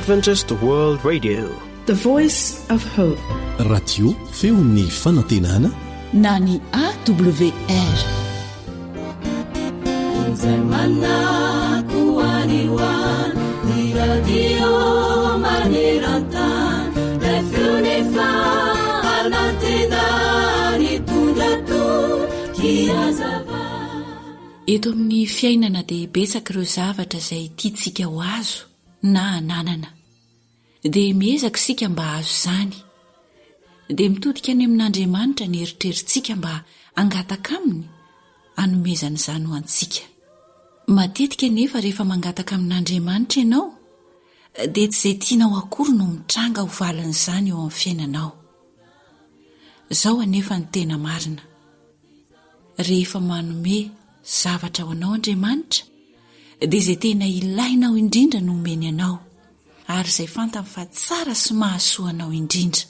Adventist World Radio. The Voice of Hope. Radio feon'ny fanantenana na ny AWR. Izay manako any ho any, ny radio maneran-tany, ilay feon'ny fanantenana hitondra toky hazava. Eto amin'ny fiainana dia betsaka ireo zavatra izay tiantsika ho azo na hananana. Dia miezaka isika mba hahazo izany. Dia mitodika any amin'Andriamanitra ny eritreritsika mba hangataka Aminy hanomezana izany ho antsika. Matetika anefa rehefa mangataka amin'Andriamanitra ianao dia tsy izay tianao akory no mitranga ho valin'izany eo amin'ny fiainanao. Izao anefa no tena marina. Rehefa manome zavatra ho anao Andriamanitra dia izay tena ilainao indrindra no omeny anao ary izay fantany fa tsara sy mahasoa anao indrindra.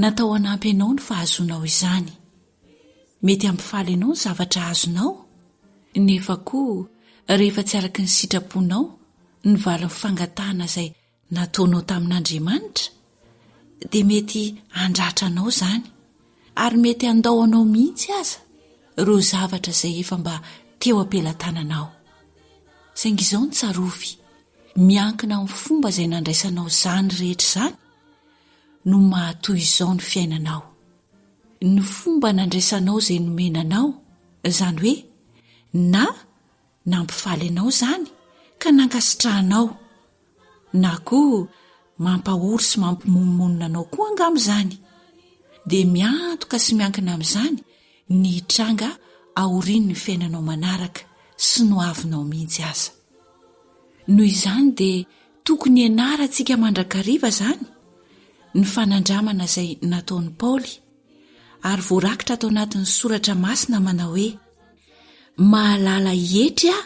Natao hanampy anao ny fahazoanao izany. Mety hampifaly anao ny zavatra azonao, nefa koa rehefa tsy araka ny sitraponao ny valin'ny fangatahana izay nataonao tamin'Andriamanitra dia mety handratra anao izany ary mety handao anao mihitsy aza ireo zavatra izay efa mba teo am-pelatananao. Saingy izao no tsarovy, miankina amin'ny fomba izay nandraisanao izany rehetra izany no mahatoy izao ny fiainanao. Ny fomba nandraisanao izay nomena anao, izany hoe na Nampifaly anao izany ka nankasitrahanao, na koa mampahory sy mampimonomonona anao koa angamba izany. Dia miantoka sy miankina amin'izany ny hitranga aorian'ny fiainanao manaraka sy ny hoavinao mihitsy aza. Noho izany dia tokony hianarantsika mandrakariva izany ny fanandramana izay nataon'i Paoly ary voarakitra ato anatin'ny soratra masina manao hoe, Mahalala hietry aho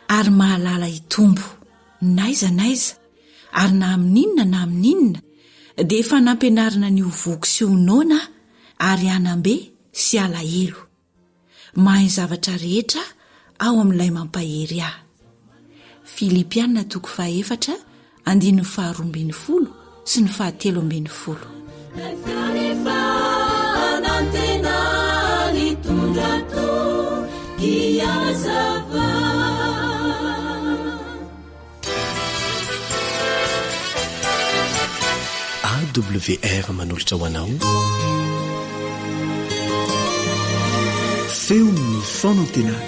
ary mahalala hitombo, n'aiza n'aiza, ary na amin'inona na amin'inona, dia efa nampianarina ny ho voky sy ho noana aho ary hanam-be sy halahelo. Mahay ny zavatra rehetra aho ao amin'ilay mampahery ahy. Filipiana toko fahaefatra andininy faharoa ambin'ny folo sy ny fahatelo ambin'ny folo. AWR manolotra ho anao Feon'ny fanantenana.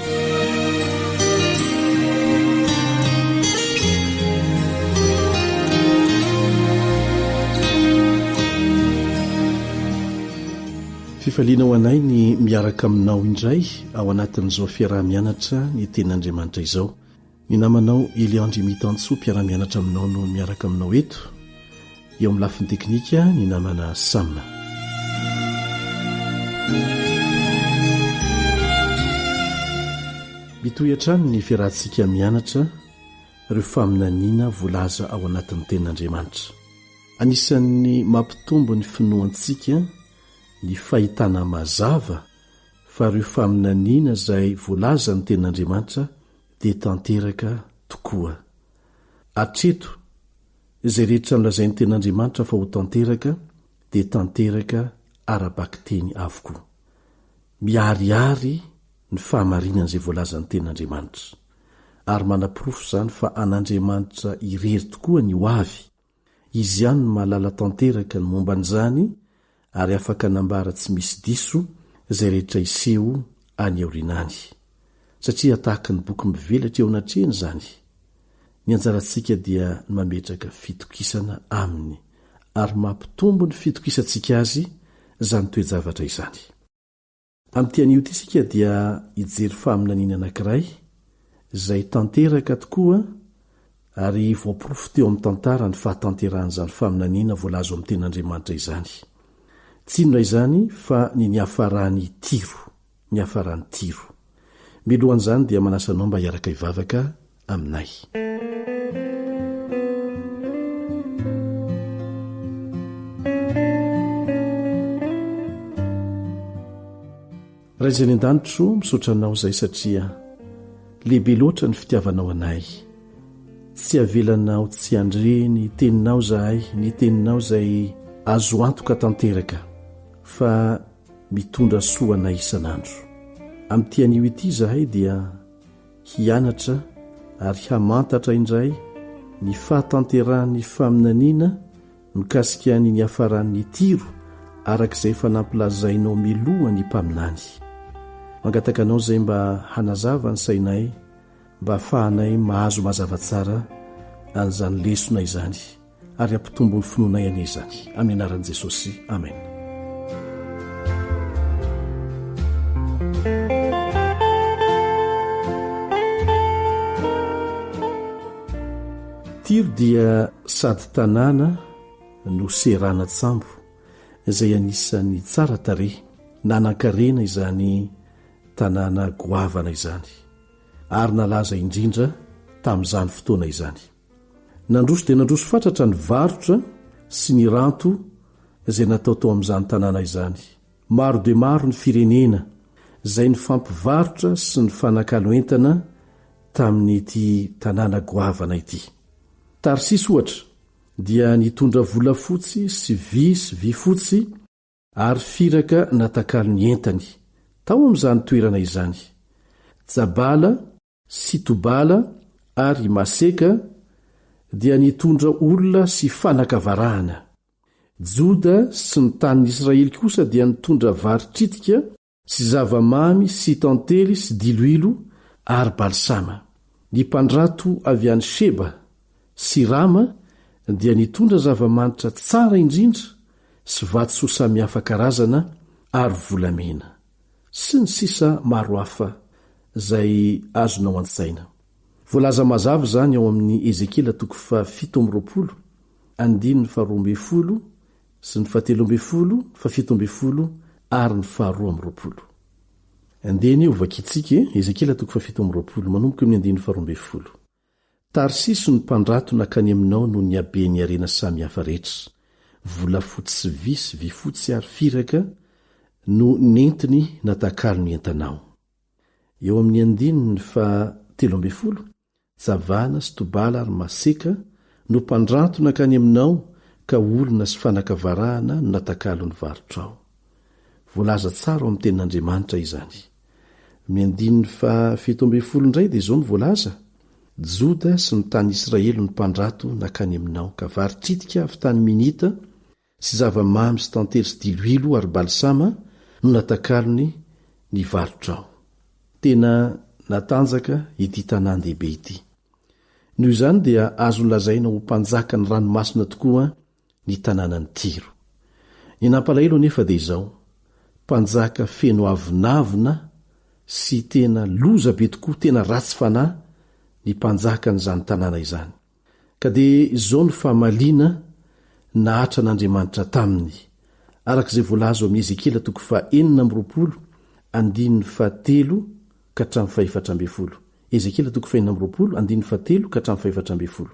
Fifaliana ho anay ny miaraka aminao indray ao anatin'izao fiaraha-mianatra ny tenin'Andriamanitra izao. Ny namanao Eliandry Mitantsoa mpiara-mianatra aminao no miaraka aminao eto. Eo amin'ny lafiny teknika ny namana Sam. Mitohy hatrany ny fiarahantsika mianatra ireo faminaniana voalaza ao anatin'ny Tenin'Andriamanitra. Anisan'ny mampitombo ny finoantsika ny fahitana mazava fa ireo faminaniana izay voalazan'ny Tenin'Andriamanitra dia tanteraka tokoa. Hatreto, izay rehetra nolazain'ny Tenin'Andriamanitra fa ho tanteraka dia tanteraka ara-bakiteny avokoa. Miharihary ny fahamarinan'izay voalazan'ny Tenin'Andriamanitra. Ary manaporofo izany fa an'Andriamanitra irery tokoa ny ho avy, Izy ihany no mahalala tanteraka ny momba an'izany ary afaka hanambara tsy misy diso izay rehetra hiseho any aoriana any. Satria tahaka ny boky mivelatra eo anatrehany izany. Ny anjarantsika dia ny mametraka fitokisana Aminy ary mampitombo ny fitokisantsika Azy izany toe-javatra izany. Amin'ity anio ity isika dia hijery faminaniana anankiray izay tanteraka tokoa ary voaporofo teo amin'ny tantara ny fahatanterahan'izany faminaniana voalaza ao amin'ny Tenin'Andriamanitra izany. Tsy inona izany fa ny niafaran'i Tyro, niafaran'i Tyro. Milohan'izany dia manasa anao mba hiaraka hivavaka aminay. Ray izay any an-danitro, misaotra Anao izahay satria lehibe loatra ny fitiavanao anay. Tsy avelanao tsy handre ny teninao izahay, ny teninao izay azo antoka tanteraka fa mitondra soa anay isan'andro. Amin'ity anio ity izahay dia hianatra ary hamantatra indray ny fahatanterahan'ny faminaniana mikasika ny niafaran'ny Tyro araka izay efa nampilazainao miloha ny mpaminany. Mangataka anao izay mba hanazava ny sainay mba hahafahanay mahazo mazava tsara an'izany lesona izany ary hampitombo ny finoanay anie izany. Amin'ny anaran'i Jesosy. Amena. Tyro dia sady tanàna no seranan-tsambo izay anisan'ny tsara tarehy, nanan-karena izany tanàna goavana izany, ary nalaza indrindra tamin'izany fotoana izany. Nandroso dia nandroso fatratra ny varotra sy ny ranto izay natao tao amin'izany tanàna izany. Maro dia maro ny firenena izay nifampivarotra sy nifanakalo entana tamin'ity tanàna goavana ity. Tarsisy, ohatra, dia nitondra volafotsy sy vy sy vifotsy ary firaka natakalo ny entany, tao amin'izany toerana izany. Jabala sy Tobala ary Maseka dia nitondra olona sy fanaka varahana. Joda sy ny tanin'i Israely kosa dia nitondra vary tritika sy zava-mamy sy tantely sy diloilo ary balsama. Ny mpandrato avy any Sheba sy Rama dia nitondra zava-manitra tsara indrindra sy vatosoa samihafa karazana ary volamena, sy ny sisa maro hafa izay azonao an-tsaina. Voalaza mazava izany ao amin'ny Ezekiela toko fahafito amby roapolo, andininy faharoa ambin'ny folo sy ny fahatelo ambin'ny folo, ny fahafito ambin'ny folo ary ny faharoa amby roapolo. Andeha anie hovakintsika e, Ezekiela toko fahafito amby roapolo, manomboka eo amin'ny andininy faharoa ambin'ny folo. Tarsiso ny mpandrato nankany aminao noho ny haben'ny harena samihafa rehetra, volafotsy sy vy sy vifotsy ary firaka no nentiny natakalo ny entanao. Eo amin'ny andininy fahatelo ambin'ny folo, Javana sy Tobala ary Maseka no mpandranto nankany aminao ka olona sy fanaka varahana no natakalo ny varotrao. Voalaza tsara ao amin'ny Tenin'Andriamanitra izany. Amin'ny andininy faha-17 indray dia izao no voalaza, Joda sy ny tany Israely no mpandrato nankany aminao ka vary tritika avy tany Minita sy zava-mamy sy tantely sy diloilo ary balsama no natakalony ny varotrao. Tena natanjaka ity tanàn-dehibe ity. Noho izany dia azo lazaina ho mpanjakan'ny ranomasina tokoa ny tanànan'i Tyro. Ny nampalahelo anefa dia izao, mpanjaka feno avonavona sy tena loza be tokoa, tena ratsy fanahy ny mpanjakan'izany tanàna izany. Ka dia izao no famaliana nahatran'Andriamanitra taminy, araka izay voalaza ao amin'ny Ezekiela toko faha-26, andininy fahatelo ka hatramin'ny fahefatra ambin'ny folo. Ezekiela toko faha-26, andininy fahatelo ka hatramin'ny fahefatra ambin'ny folo.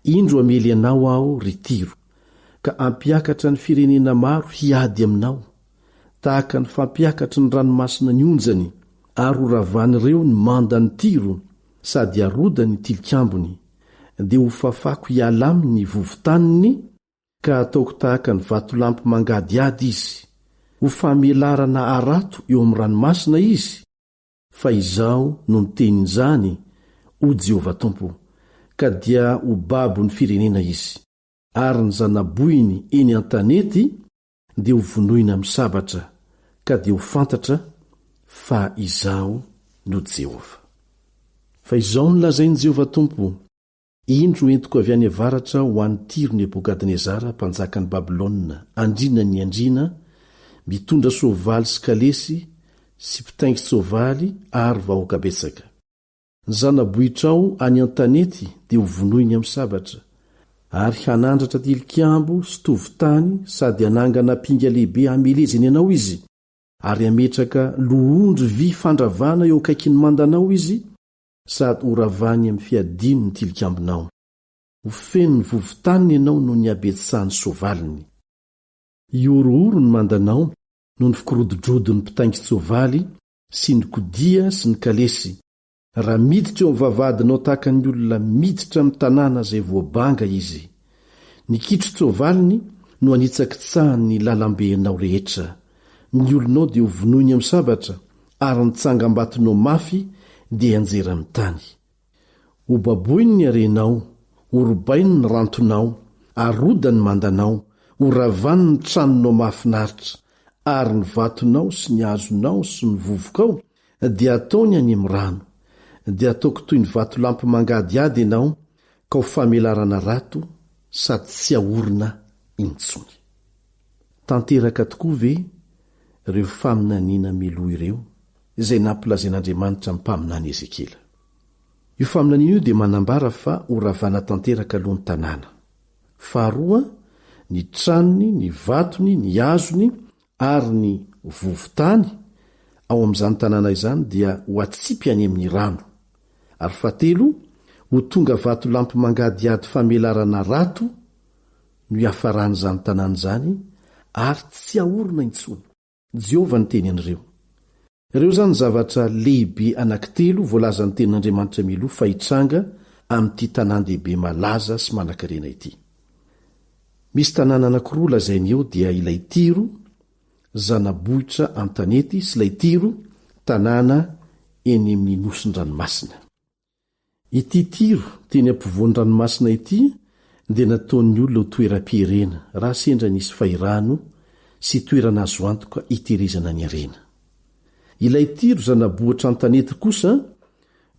Indro hamely anao Aho, ry Tyro, ka hampiakatra ny firenena maro hiady aminao, tahaka ny fampiakatry ny ranomasina ny onjany, ary horavan'ireo ny mandan'i Tyro, sady harodany ny tilikambony, dia hofafako hiala aminy ny vovo-taniny, ka hataoko tahaka ny vatolampy mangadihady izy. Ho famelarana harato eo amin'ny ranomasina izy, fa Izaho no niteny izany, hoy Jehovah Tompo, ka dia ho babon'ny firenena izy, ary ny zana-bohiny eny an-tanety dia ho vonoina amin'ny sabatra, ka dia ho fantatra fa Izaho no Jehovah. Fa izao no lazain'i Jehovah Tompo, Indro entiko avy any avaratra ho any Tyro Nebokadnezara, mpanjakan'i Babylona, andrianan'ny andriana, mitondra soavaly sy kalesy sy mpitaingin-tsoavaly ary vahoaka betsaka. Ny zana-bohitrao any an-tanety dia hovonoiny amin'ny sabatra, ary hanandratra tilikambo sy tovon-tany sady hanangana ampinga lehibe hamelezany anao izy, ary hametraka lohondry vy fandravana eo akaikin'ny mandanao izy, sady horavany amin'ny fiadiany ny tilikambonao. Ho feno ny vovo-taniny ianao noho ny habetsahan'ny soavaliny. Hihorohoro ny mandanao noho ny fikorododrodon'ny mpitaingin-tsoavaly sy ny kodia sy ny kalesy. Raha miditra eo amin'ny vavahadinao tahaka ny olona miditra amin'ny tanàna izay voabanga izy, ny kitron-tsoavaliny no hanitsakitsahany ny lalambenao rehetra, ny olonao dia hovonoiny amin'ny sabatra, ary ny tsangambatonao mafy dia hianjera amin'ny tany. Hobaboiny ny harenao, horobainy ny rantonao, harodany ny mandanao, horavany ny tranonao mahafinaritra, ary ny vatonao sy ny hazonao sy ny vovokao dia ataony any amin'ny rano. Dia hataoko toy ny vatolampy mangadihady ianao, ka ho famelarana rato sady tsy haorina intsony. Tanteraka tokoa ve ireo faminaniana mialoha ireo, izay nampilazain'Andriamanitra ny mpaminany Ezekiela? Io faminaniana io dia manambara fa horavana tanteraka aloha ny tanàna. Faharoa, ny tranony, ny vatony, ny hazony ary ny vovon-tany ao amin'izany tanàna izany dia ho atsipy any amin'ny rano. Ary fahatelo, ho tonga vatolampy mangadihady famelarana rato no hiafaran'izany tanàna izany ary tsy haorina intsony. Jehovah niteny an'ireo. Ireo izany zavatra lehibe anankitelo voalazan'ny Tenin'Andriamanitra mialoha fa hitranga amin'ity tanàn-dehibe malaza sy manankarena ity. Misy tanàna anankiroa lazainy eo dia ilay Tyro, zana-bohitra an-tanety sy ilay Tyro, tanàna eny amin'ny nosin-dranomasina. Ity Tyro teny ampovoan'ny ranomasina ity dia nataon'ny olona ho toeram-pierena raha sendra nisy fahirano sy toerana azo antoka hitehirizana ny harena. Ilay Tyro zana-bohitra an-tanety kosa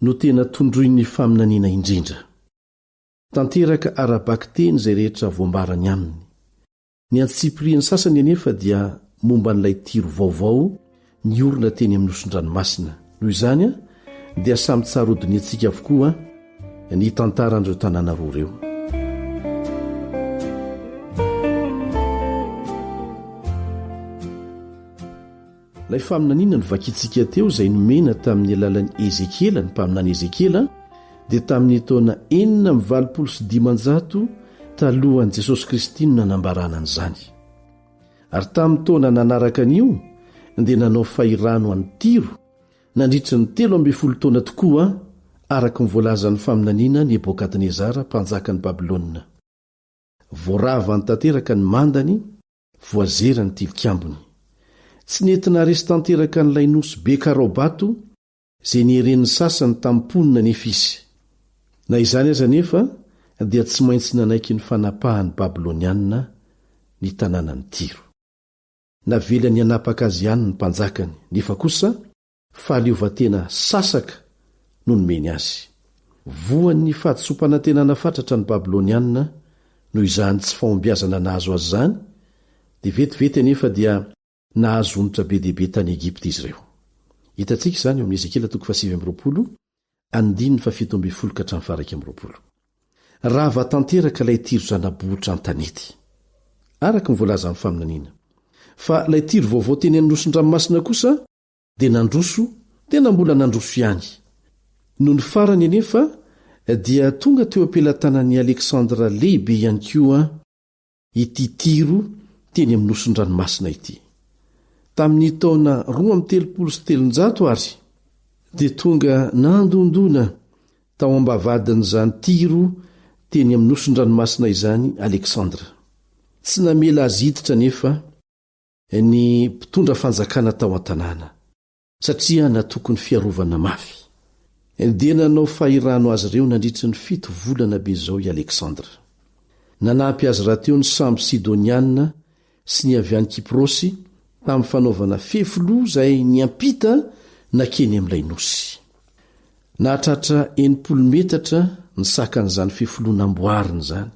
no tena tondroin'ny faminaniana indrindra. Tanteraka ara-bakiteny izay rehetra voambarany aminy. Ny antsipiriany sasany anefa dia momba an'ilay Tyro vaovao niorina teny amin'ny nosin-dranomasina. Noho izany, dia samy tsara hodinihantsika avokoa ny tantaran'ireo tanàna roa ireo. Ilay faminaniana novakintsika teo izay nomena tamin'ny alalan'i Ezekiela, ny mpaminany Ezekiela, dia tamin'ny taona 586 talohan'i Jesosy Kristy no nanambarana an'izany. Ary tamin'ny taona nanaraka an'io dia nanao fahirano an'i Tyro nandritra ny 13 taona tokoa araka ny voalazan'ny faminaniana Nebokadnezara mpanjakan'i Babylona. Voaravany tanteraka ny mandany voazera ny tilikambony. Tsy nety naharesy tanteraka an'ilay nosy be karaobato izay nieren'ny sasany tamin'ny mponina anefa izy. Na izany aza anefa dia tsy maintsy nanaiky ny fanapahan'ny Babylonianina ny tanànan'i Tyro. Navelany hanapaka azy ihany ny mpanjakany, nefa kosa Fahaleovantena sasaka no nomeny azy. Voan'ny fahadisoam-panantenana fatratra ny Babylonianina noho izany tsy fahombiazana nahazo azy izany, dia vetivety anefa dia nahazo onitra be dia be tany Egypta izy ireo. Hitantsika izany eo amin'ny Ezekiela toko fahasivy amby 20, andininy fahafito ambin'ny folo ka hatramin'ny faha-21. Rava tanteraka ilay Tyro zana-bohitra an-tanety, araka ny voalazan'ny faminaniana. Fa ilay Tyro vaovao teny amin'ny nosin-dranomasina kosa dia nandroso, tena mbola nandroso ihany. Nony farany anefa dia tonga teo am-pelatanan'i Aleksandra Lehibe ihany koa ity Tyro teny amin'ny nosin-dranomasina ity. Tamin'ny taona 332 ary dia tonga nandondona tao am-bavahadin'izany Tyro teny amin'ny nosin-dranomasina izany Aleksandra. Tsy namela azy hiditra anefa ny mpitondra fanjakana tao an-tanàna, satria natoky ny fiarovana mafy. Dia nanao fahirano azy ireo nandritra ny fito volana be izao i Aleksandra. Nanampy azy rahateo ny sambo sidonianina sy ny avy any Kyprosy tamin'ny fanaovana fefiloha izay niampita nankeny amin'ilay nosy. Nahatratra 60 metatra ny sakan'izany fefiloha namboarina izany.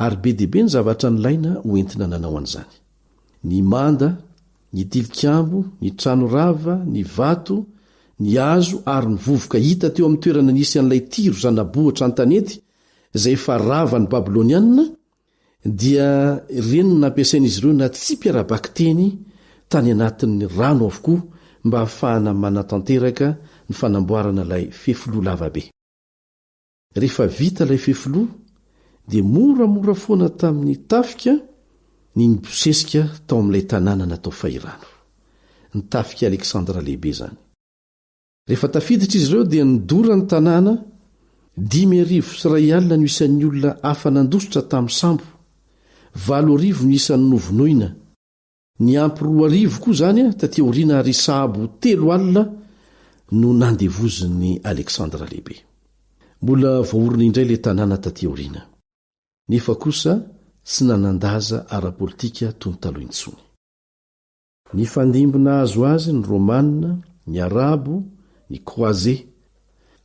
Ary be dia be ny zavatra nilaina ho entina nanao an'izany. Ny manda, ny tilikambo, ny trano rava, ny vato, ny hazo ary ny vovoka hita teo amin'ny toerana nisy an'ilay Tyro zana-bohitra an-tanety izay efa ravan'ny Babylonianina, dia ireny no nampiasain'izy ireo natsipy ara-bakiteny tany anatin'ny rano avokoa mba hahafahana manatanteraka ny fanamboarana ilay fefiloha lavabe. Rehefa vita ilay fefiloha dia moramora foana tamin'ny tafika ny nibosesika tao amin'ilay tanàna natao fahirano. Ny tafik'i Aleksandra Lehibe izany. Rehefa tafiditra izy ireo dia nidora ny tanàna, 2150 no isan'ny olona afa-nandositra tamin'ny sambo, 8000 no isan'ny novonoina. Niampy 2000 koa izany taty aoriana ary sahabo 60 no nandevozin'i Aleksandra Lehibe. Mbola voaorina indray ilay tanàna taty aoriana. Nefa kosa tsy nanan-daza ara-politika toy ny taloha intsony. Nifandimby nahazo azy ny Romana, ny Arabo, ny Kroaze.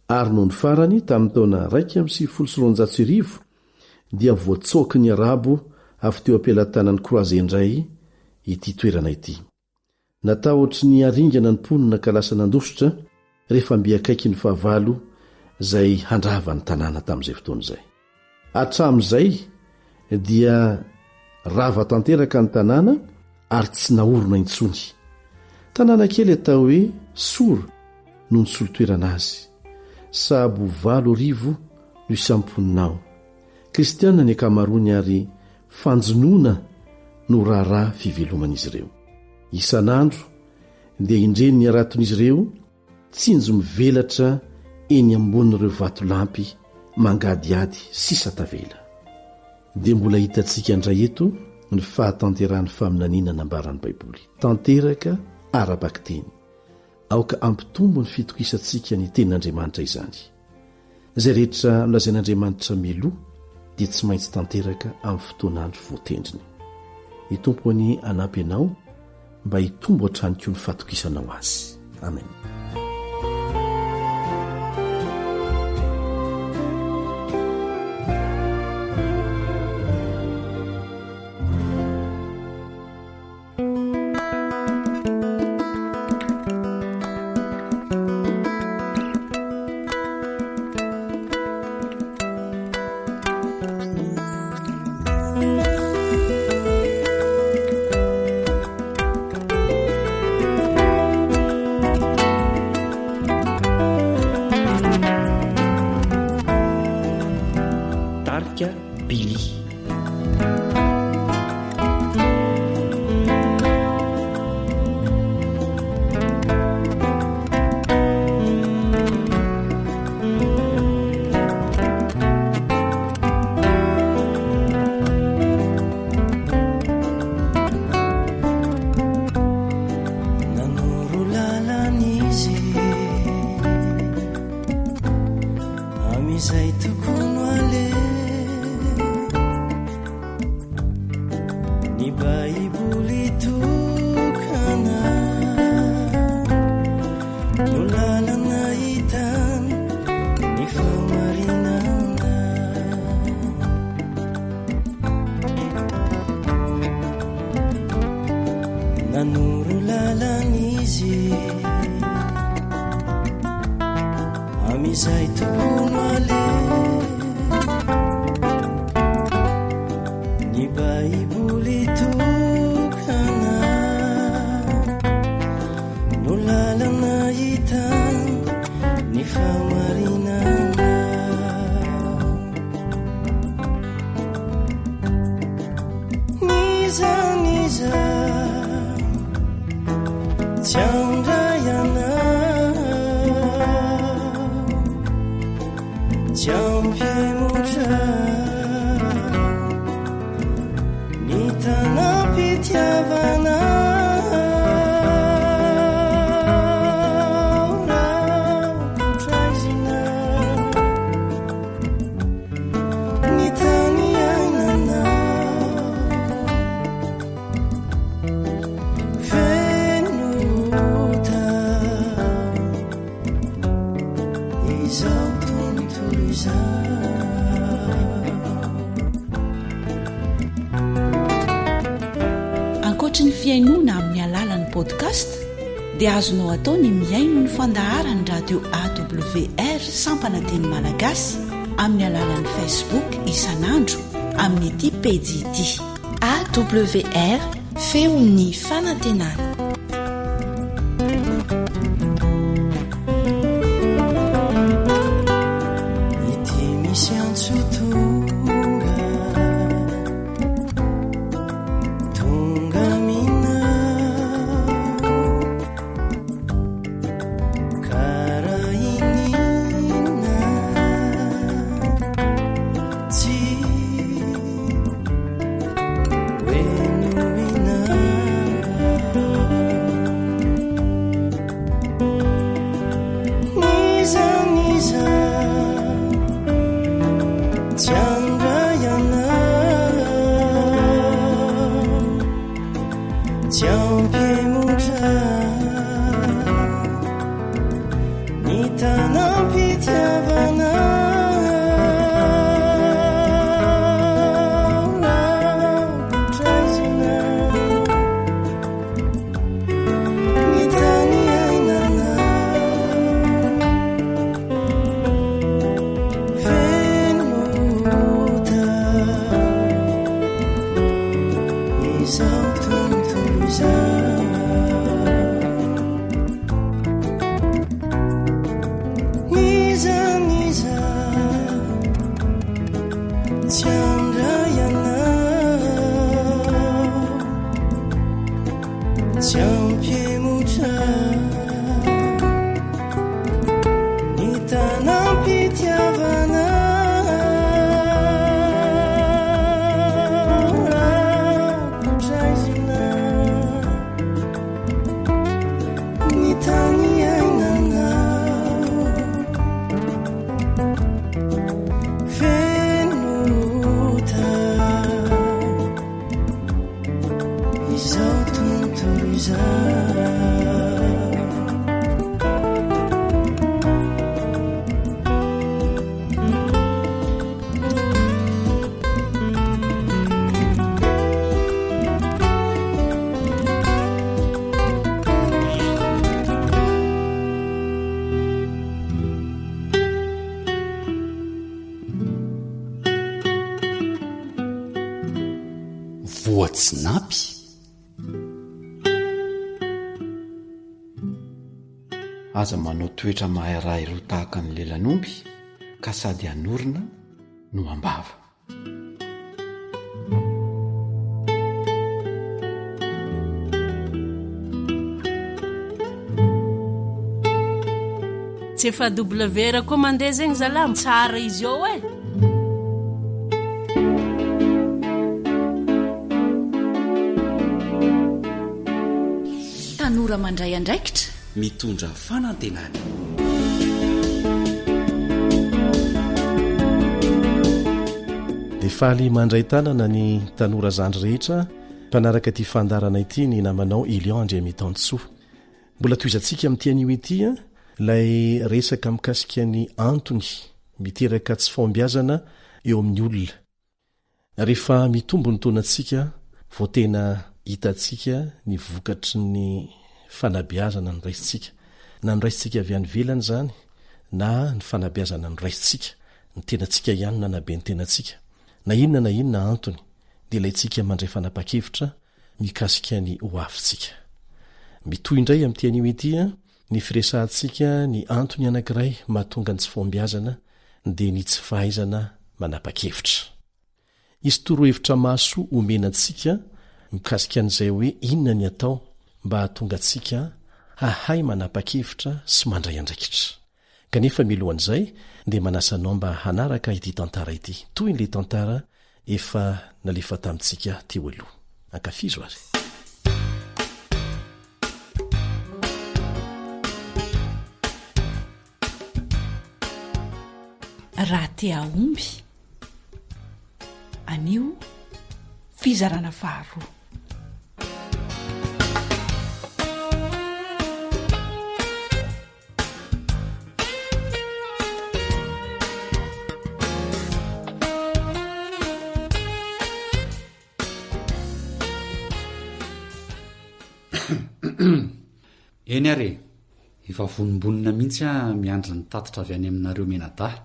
Ary nony farany, tamin'ny taona 1291, dia voatsoaky ny Arabo avy teo am-pelatanan'ny Kroaze indray ity toerana ity. Natahotry ny haringana ny mponina ka lasa nandositra rehefa mby akaiky ny fahavalo izay handrava ny tanàna tamin'izay fotoana izay. Hatramin'izay dia rava tanteraka ny tanàna ary tsy naorina intsony. Tanàna kely atao hoe Sour no nisolo toerana azy. Sahabo 8000 no isan'ny mponina ao. Kristiana ny ankamaroany ary fanjonoana no raharaha fiveloman'izy ireo. Isan'andro dia indreny ny haraton'izy ireo tsinjo mivelatra eny ambonin'ireo vatolampy mangadihady sisa tavela. Dia mbola hitantsika indray eto ny fahatanterahan'ny faminaniana nambaran'ny Baiboly. Tanteraka ara-bakiteny. Aoka hampitombo ny fitokisantsika ny Tenin'Andriamanitra izany. Izay rehetra nolazain'Andriamanitra mialoha dia tsy maintsy tanteraka amin'ny fotoan'andro voatendriny. Ny Tompo anie hanampy anao mba hitombo hatrany koa ny fatokisanao Azy. Amen. Tarika Billy. Nanoro lalana izy Amin'izay tokony ho aleha Ny Baiboly tokana No lalana ahitana ny fahamarinana. Nanoro lalana izy Amin'izay tokony ho aleha Ny Baiboly tokana No lalana ahitana ny fahamarinana. N'iza n'iza tsy handray anah, tsy hampihemotra ny tanam-pitiavana. Rakotraizina ny tany iainana. Feno ota izao tontolo izao. Ankoatry ny fihainoana amin'ny alalan'ny podcast dia azonao atao ny mihaino ny fandaharan'ny radio AWR sampana teny malagasy amin'ny alalan'ny Facebook isan'andro amin'ity pejy ity. AWR, feon'ny fanantenana. Ity misy antso tonga, tonga aminao. ampihemotra ny tanam-pitiavana Rakotraizina ny tany iainana Feno ota izao tontolo izao. N'iza n'iza tsy handray anao, tsy hampihemotra ny tanam-pitiavana. Rakotraizina ny tany iainana. Feno ota izao tontolo izao. Voatsinapy. Aza manao toetra mahay raha iroa tahaka ny lelan'omby ka sady hanorina no ambava. Tsy efa WR koa mandeha zegny zalah, tsara izy eo e. Tanora mandray andraikitra. Mitondra fanantenana. Dia faly mandray tanana ny tanora zandry rehetra mpanaraka ity fandaharana ity ny namanao Elion Andriamitansoa. Mbola tohizantsika amin'ity anio ity ilay resaka mikasika ny antony miteraka tsy fahombiazana eo amin'ny olona. Rehefa mitombo ny taonantsika vao tena hitantsika ny vokatry ny fanabeazana noraisintsika. Na noraisintsika avy any ivelany izany na ny fanabeazana noraisintsika, ny tenantsika ihany no nanabe ny tenantsika. Na inona na inona antony dia ilaintsika mandray fanapahan-kevitra mikasika ny hoavintsika. Mitohy indray amin'ity anio ity ny firesahantsika ny antony anankiray mahatonga ny tsy fahombiazana dia ny tsy fahaizana manapa-kevitra. Hisy torohevitra mahasoa omena antsika mikasika an'izay hoe inona ny atao mba hahatonga antsika hahay manapa-kevitra sy mandray andraikitra. Kanefa mialohan'izay dia manasa anao mba hanaraka ity tantara ity, toy ilay tantara efa nalefa tamintsika teo aloha. Ankafizo ary. Raha te hahomby. Anio, fizarana faharoa. Eny ary e! Efa vonombonona mihitsy aho miandry ny tatitra avy any aminareo mianadahy.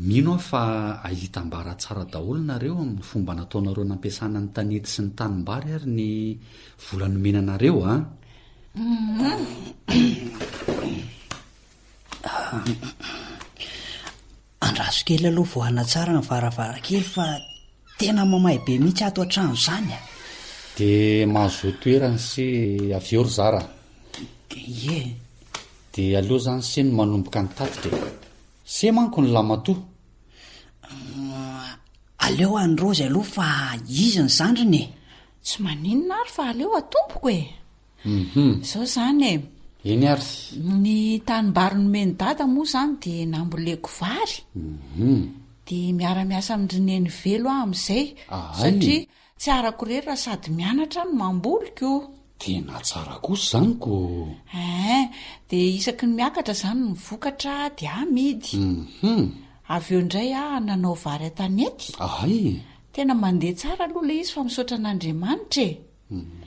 Mino aho fa hahita ambara tsara daholo nareo amin'ny fomba nataonareo nampiasana ny tanety sy ny tanimbary ary ny vola nomena anareo a! Andraso kely aloha vao hanatsara ny varavarankely fa tena mamay be mihitsy ato an-trano izany a! Dia mahazoa toerana se avy eo ry zara a! Ie. Dia aleo izany se no manomboka ny tatitra e! Se manko ny lamatoa. Aleo an'i Raozy aloha fa izy ny zandriny e! Tsy maninona ary fa aleo atomboko e! Hum. Izao izany e. Eny ary. Ny tanimbary nomen'i Dada moa izany dia namboleko vary. Hum. Dia miara-miasa amin-dry Nenivelo aho amin'izay. Ahay. Satria tsy arako irery raha sady mianatra no mamboly ko. Tena tsara kosa izany ko! Ein, dia isaky ny miakatra izany ny vokatra dia amidy. Hum. Avy eo indray aho nanao vary an-tanety. Ay! Tena mandeha tsara aloha ilay izy fa misaotra an'Andriamanitra e!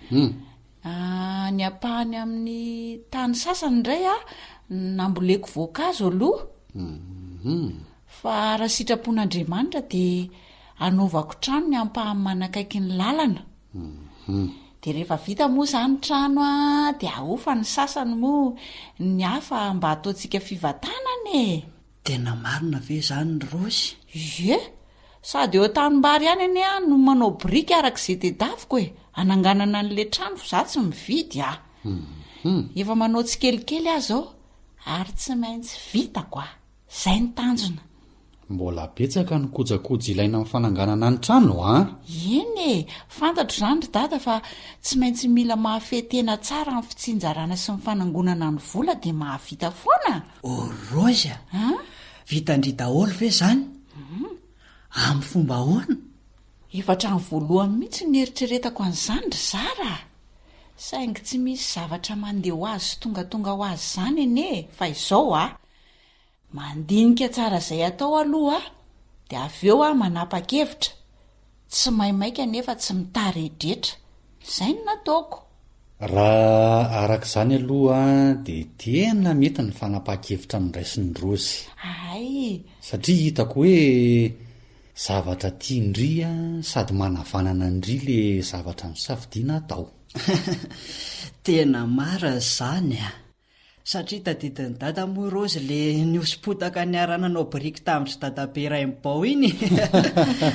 Hum. Ah, ny ampahany amin'ny tany sasany indray aho namboleko voankazo aloha. Hum. Fa raha sitrapon'Andriamanitra dia hanaovako trano ny ampahany manakaiky ny lalana. Dia rehefa vita moa izany trano a, dia ahofa ny sasany moa ny hafa mba ataontsika fivatanana e! Tena marina ve izany ry Rozy? Ie! Sady eo an-tanimbary ihany anie aho no manao biriky araka izay tedaviko e! Hananganana an'ilay trano fa izaho tsy mividy a! Efa manao tsikelikely aho izao ary tsy maintsy vitako a! Zay ny tanjona. Mbola betsaka ny kojakoja ilaina amin'ny fananganana ny trano an! Eny e! Fantatro izany ry dada fa tsy maintsy mila mahafehy tena tsara amin'ny fitsinjarana sy ny fanangonana ny vola dia mahavita foana! Oh Rose a! An? Vitan-dry daholo ve izany? Amin'ny fomba ahoana? Efa hatramin'ny voalohany mihitsy no nieritreretako an'izany ry zara a! Saingy tsy misy zavatra mandeha ho azy sy tongatonga ho azy izany anie e! Fa izao a! Mandinika tsara izay atao aloha aho, dia avy eo aho manapa-kevitra. Tsy maimaika nefa tsy mitaredretra. Izay no nataoko. Raha araka izany aloha dia tena mety ny fanapahan-kevitra noraisin'i Rozy. Hay! Satria hitako hoe zavatra tian-dry sady manavanana an-dry le zavatra nosafidiana atao. Tena marina izany a! Satria tadidin'i dada moa Raozy le nihosom-potaka niara-nanao biriky tamin-dry dadabe Rainibao iny.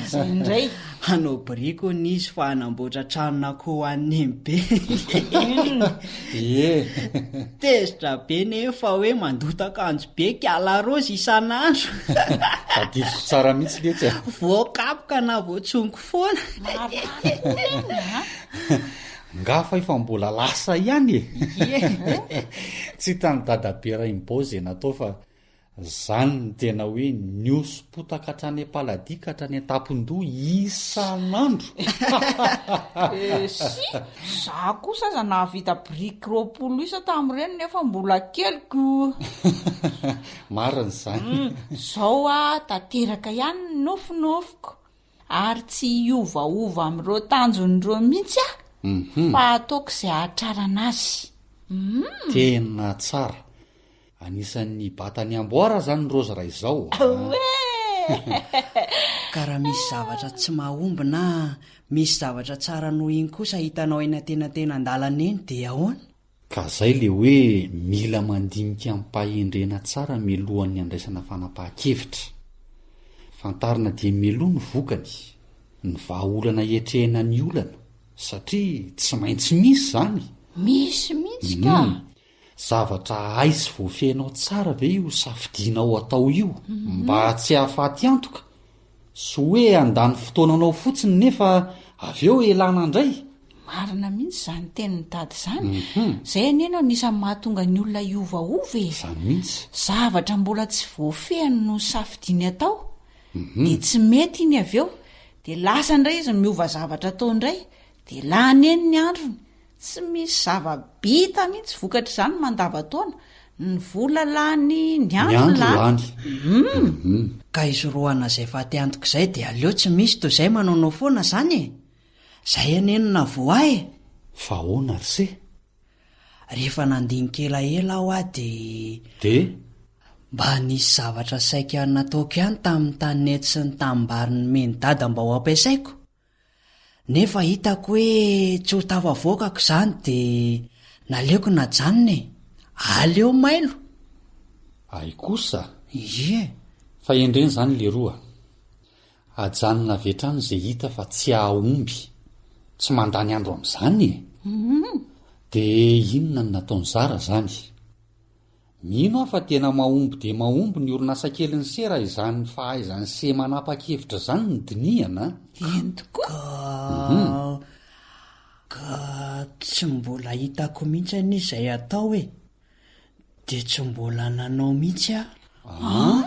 Zay indray. Hanao biriky hono izy fa hanamboatra tranon'akoho ho an'i Nenibe. Ie. Tezitra be nefa hoe mandoto akanjo be k'ala Raozy isan'andro. Tadidiko tsara mihitsy letsy a. Voakapoka na voatsongo foana. Marary koa eny a. Nga fa efa mbola lasa ihany e! Tsy hitan'i dadabe Rainibao izay natao fa zany no tena hoe nihosom-potaka hatrany am-paladia ka hatrany an-tampon-doha isan'andro! Si, za kosa aza nahavita biriky 20 isa tamin'ireny nefa mbola kely ko! Marina izany. Zao aho tanteraka ihany ny nofinofiko. Ary tsy hiovaova amin'ireo tanjony ireo mihitsy aho fa ataoko izay hahatrarana azy. Humm. Tena tsara. Anisan'ny nibata ny amboara zany Rose raha izao a. Ka raha misy zavatra tsy mahomby na misy zavatra tsara noho iny kosa hitanao eny antenantenan-dalana eny dia ahoana? Ka zay le hoe mila mandinika amim-pahendrena tsara mialohan'ny handraisana fanapahan-kevitra. Fantarina dieny mialoha ny vokany, ny vahaolana hiatrehina ny olana, satria tsy maintsy misy zany! Misy mihitsy ka! Humm. Zavatra hay sy voafehinao tsara ve io safidianao atao io mba tsy hahafaty antoka? Sy hoe handany fotoananao fotsiny nefa avy eo elana indray? Marina mihitsy izany tenin'i Dada izany. Izay anie no anisan'ny mahatonga ny olona hiovaova e. Izany mihitsy. Zavatra mbola tsy voafehiny no safidiany atao, dia tsy mety iny avy eo, dia lasa indray izy miova zavatra atao indray, dia lany eny ny androny. Tsy misy zava-bita mihitsy vokatr'izany mandavan-taona, ny vola lany, ny andro lany. Humm. Ka hisorohana izay faty antoka izay dia aleo tsy misy toy izay manaonao foana izany e! Izay anie no nahavoa ahy e! Fa ahoana ry se? Rehefa nandinika elaela aho aho dia. Dia? Mba nisy zavatra saika nataoko ihany tamin'ny tanety sy ny tanimbary nomen'i Dada mba ho ampiasaiko. Nefa hitako hoe tsy ho tafavoakako izany dia naleoko najanona e! Aleo mailo! Hay kosa! Ie! Fa endreny izany leroa. Ajanona avy hatrany izay hita fa tsy hahomby. Tsy mandany andro amin'izany e! Dia inona no nataon'i Zara izany? Mino aho fa tena mahomby dia mahomby ny orinasa kelin'i se raha izany fahaizan'i se manapa-kevitra izany no dinihana an! Eny tokoa. Ka ka tsy mbola hitako mihitsy anie izay atao e! Dia tsy mbola nanao mihitsy aho. An?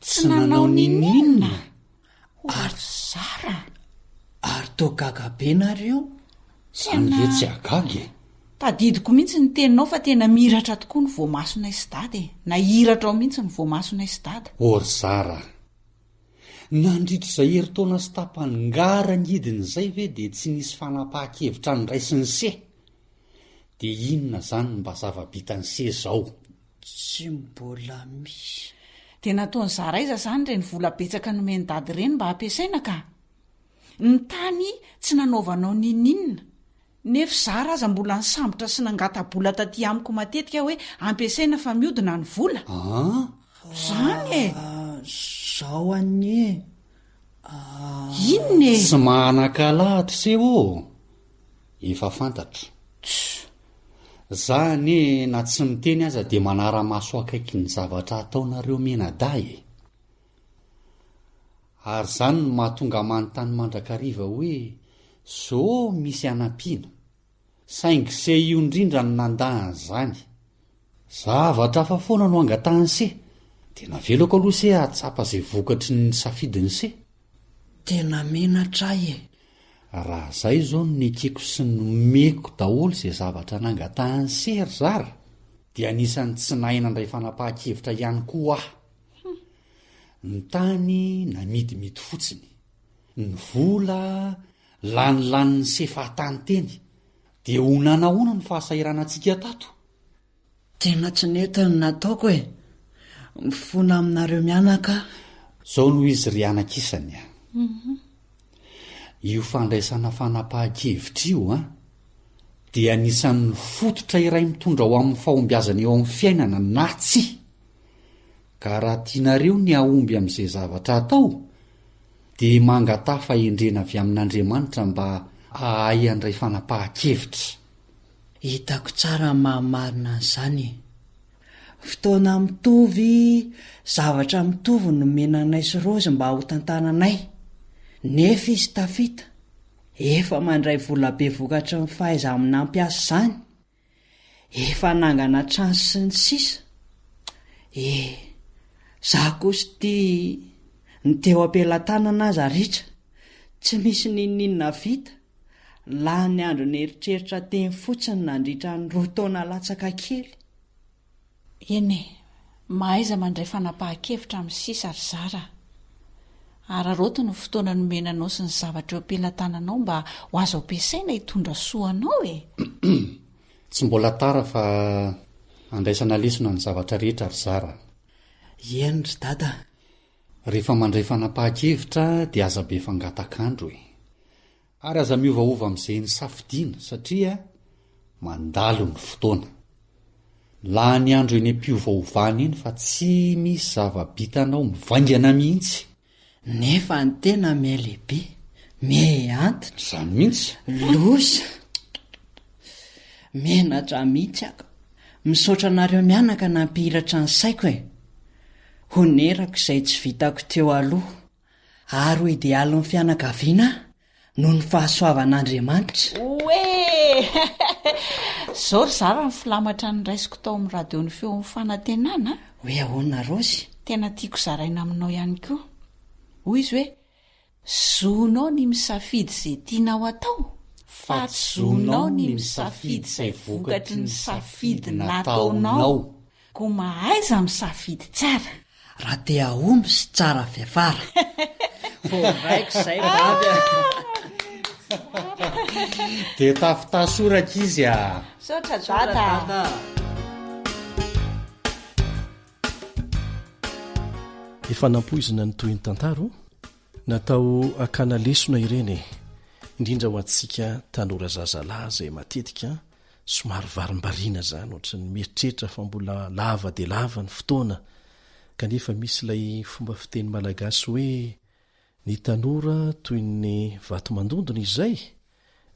Tsy nanao n'inon'inona? Ary zara! Ary toa gaga be nareo? Zany ve tsy hahagaga e? Tadidiko mihitsy ny teninao fa tena mihiratra tokoa ny voamasonay sy dada e! Nahiratra ao mihitsy ny voamasonay sy dada. Ô ry zara a! Nandritra izay herintaona sy tapany ngara ngidiny izay ve dia tsy nisy fanapahan-kevitra noraisin'i se? Dia inona izany no mba zava-bitan'i se izao? Tsy mbola misy. Dia nataon'i zara aiza izany ireny vola betsaka nomen'i dada ireny mba hampiasaina ka? Ny tany tsy nanaovanao n'inon'inona. Nefa zara aza mbola nisambotra sy nangata-bola taty amiko matetika hoe ampiasaina fa miodina ny vola. An? Zany e! Zao anie a. Inona e? Tsy manan-kalahatra se ô! Efa fantatro. Tss. Za anie na tsy miteny aza dia manara-maso akaiky ny zavatra ataonareo mianadahy e! Ary izany no mahatonga manontany mandrakariva hoe zô misy anampiana. Saingy se io indrindra no nandà an'izany. Zavatra hafa foana no angatahan'i se. Dia navelako aloha se hahatsapa izay vokatry ny safidin'i se. Tena menatra ahy e! Raha zay izao no nekeko sy nomeko daholo izay zavatra nangatahan'i se ry zara dia anisan'ny tsy nahay nandray fanapahan-kevitra ihany koa aho. Ny tany namidimidy fotsiny. Ny vola lanilanin'ny sefahatany teny. Dia ho nanahoana ny fahasahiranantsika tato? Tena tsy nety ny nataoko e! Mifona aminareo mianaka aho. Zao no izy ry anak'isany a! Io fandraisana fanapahan-kevitra io an, dia anisan'ny fototra iray mitondra ho amin'ny fahombiazana eo amin'ny fiainana na tsia. Ka raha tianareo ny hahomby amin'izay zavatra atao, dia mangataha fahendrena avy amin'Andriamanitra mba hahay handray fanapahan-kevitra. Hitako tsara ny maha marina an'izany e. Fotoana mitovy, zavatra mitovy no nomena anay sy Raozy mba ho tantananay. Nefa izy tafita. Efa mandray volabe vokatry ny fahaiza-mnampiasa izany. Efa nangana trano sy ny sisa Eh! Za kosa ity ny teo am-pelatanana aza ritra, tsy misy n'inon'inona vita, lany andro nieritreritra teny fotsiny nandritra ny roa taona latsaka kely. Eny e, mahaiza mandray fanapahan-kevitra amin'ny sisa ry zara a! Araraoty ny fotoana nomena anao sy ny zavatra eo am-pelatananao mba ho azo ampiasaina hitondra soa anao e! Tsy mbola tara fa andraisana lesona ny zavatra rehetra ry zara a! Eny ry dada a! Rehefa mandray fanapahan-kevitra dia aza be fangatak'andro e! Ary aza miovaova amin'izay nisafidiana satria mandalo ny fotoana. Lany andro eny am-piovaovana eny fa tsy misy zava-bitanao mivaingana mihitsy. Nefa ny tena miha lehibe, miha antitra. Izany mihitsy. Loza! Menatra mihitsy aho ka. Misaotra anareo mianaka nampihiratra ny saiko e. Honerako izay tsy vitako teo aloha. Ary ho idealin'ny fianakaviana noho ny fahasoavan'Andriamanitra. Oee! Zao ry zara ny filamatra noraisiko tao amin'ny radio ny feon'ny fanantenana a! Hoe ahoana Raozy? Tena tiako zaraina aminao ihany koa. Hoy izy hoe, Zonao ny misafidy izay tianao atao, fa tsy zonao ny misafidy izay vokatry ny safidy nataonao. Koa mahaiza misafidy tsara. Raha te hahomby sy tsara fiafara. Voaraiko izay bavy a. Dia tafitaha soa rankizy a. Misaotra dada a. Efa nampoizina ny tohin'ny tantara o? Natao hakana lesona ireny e! Indrindra ho antsika tanora zazalahy izay matetika somary varimbariana izany, ohatran'ny mieritreritra fa mbola lava dia lava ny fotoana, kanefa misy ilay fomba fiteny malagasy hoe ny tanora toy ny vato mandondona izay,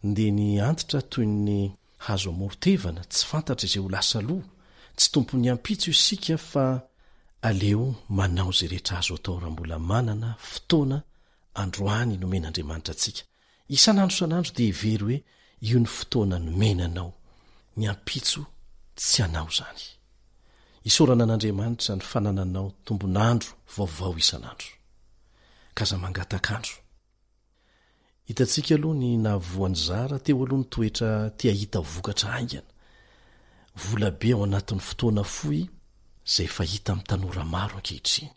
dia ny antitra toy ny hazo amoron-tevana, tsy fantatra izay ho lasa aloha, tsy tompon'ny ampitso isika fa aleo manao izay rehetra azo atao raha mbola manana fotoana androany nomen'Andriamanitra antsika. Isan'andro isan'andro dia hevero hoe io ny fotoana nomena anao, ny ampitso tsy anao izany. Isaorana an'Andriamanitra ny fanananao tombon'andro vaovao isan'andro. Ka aza mangatak'andro. Hitantsika aloha ny nahavoan'i Zara teo aloha ny toetra te hahita vokatra haingana. vola be ao anatin'ny fotoana fohy izay efa hita amin'ny tanora maro ankehitriny.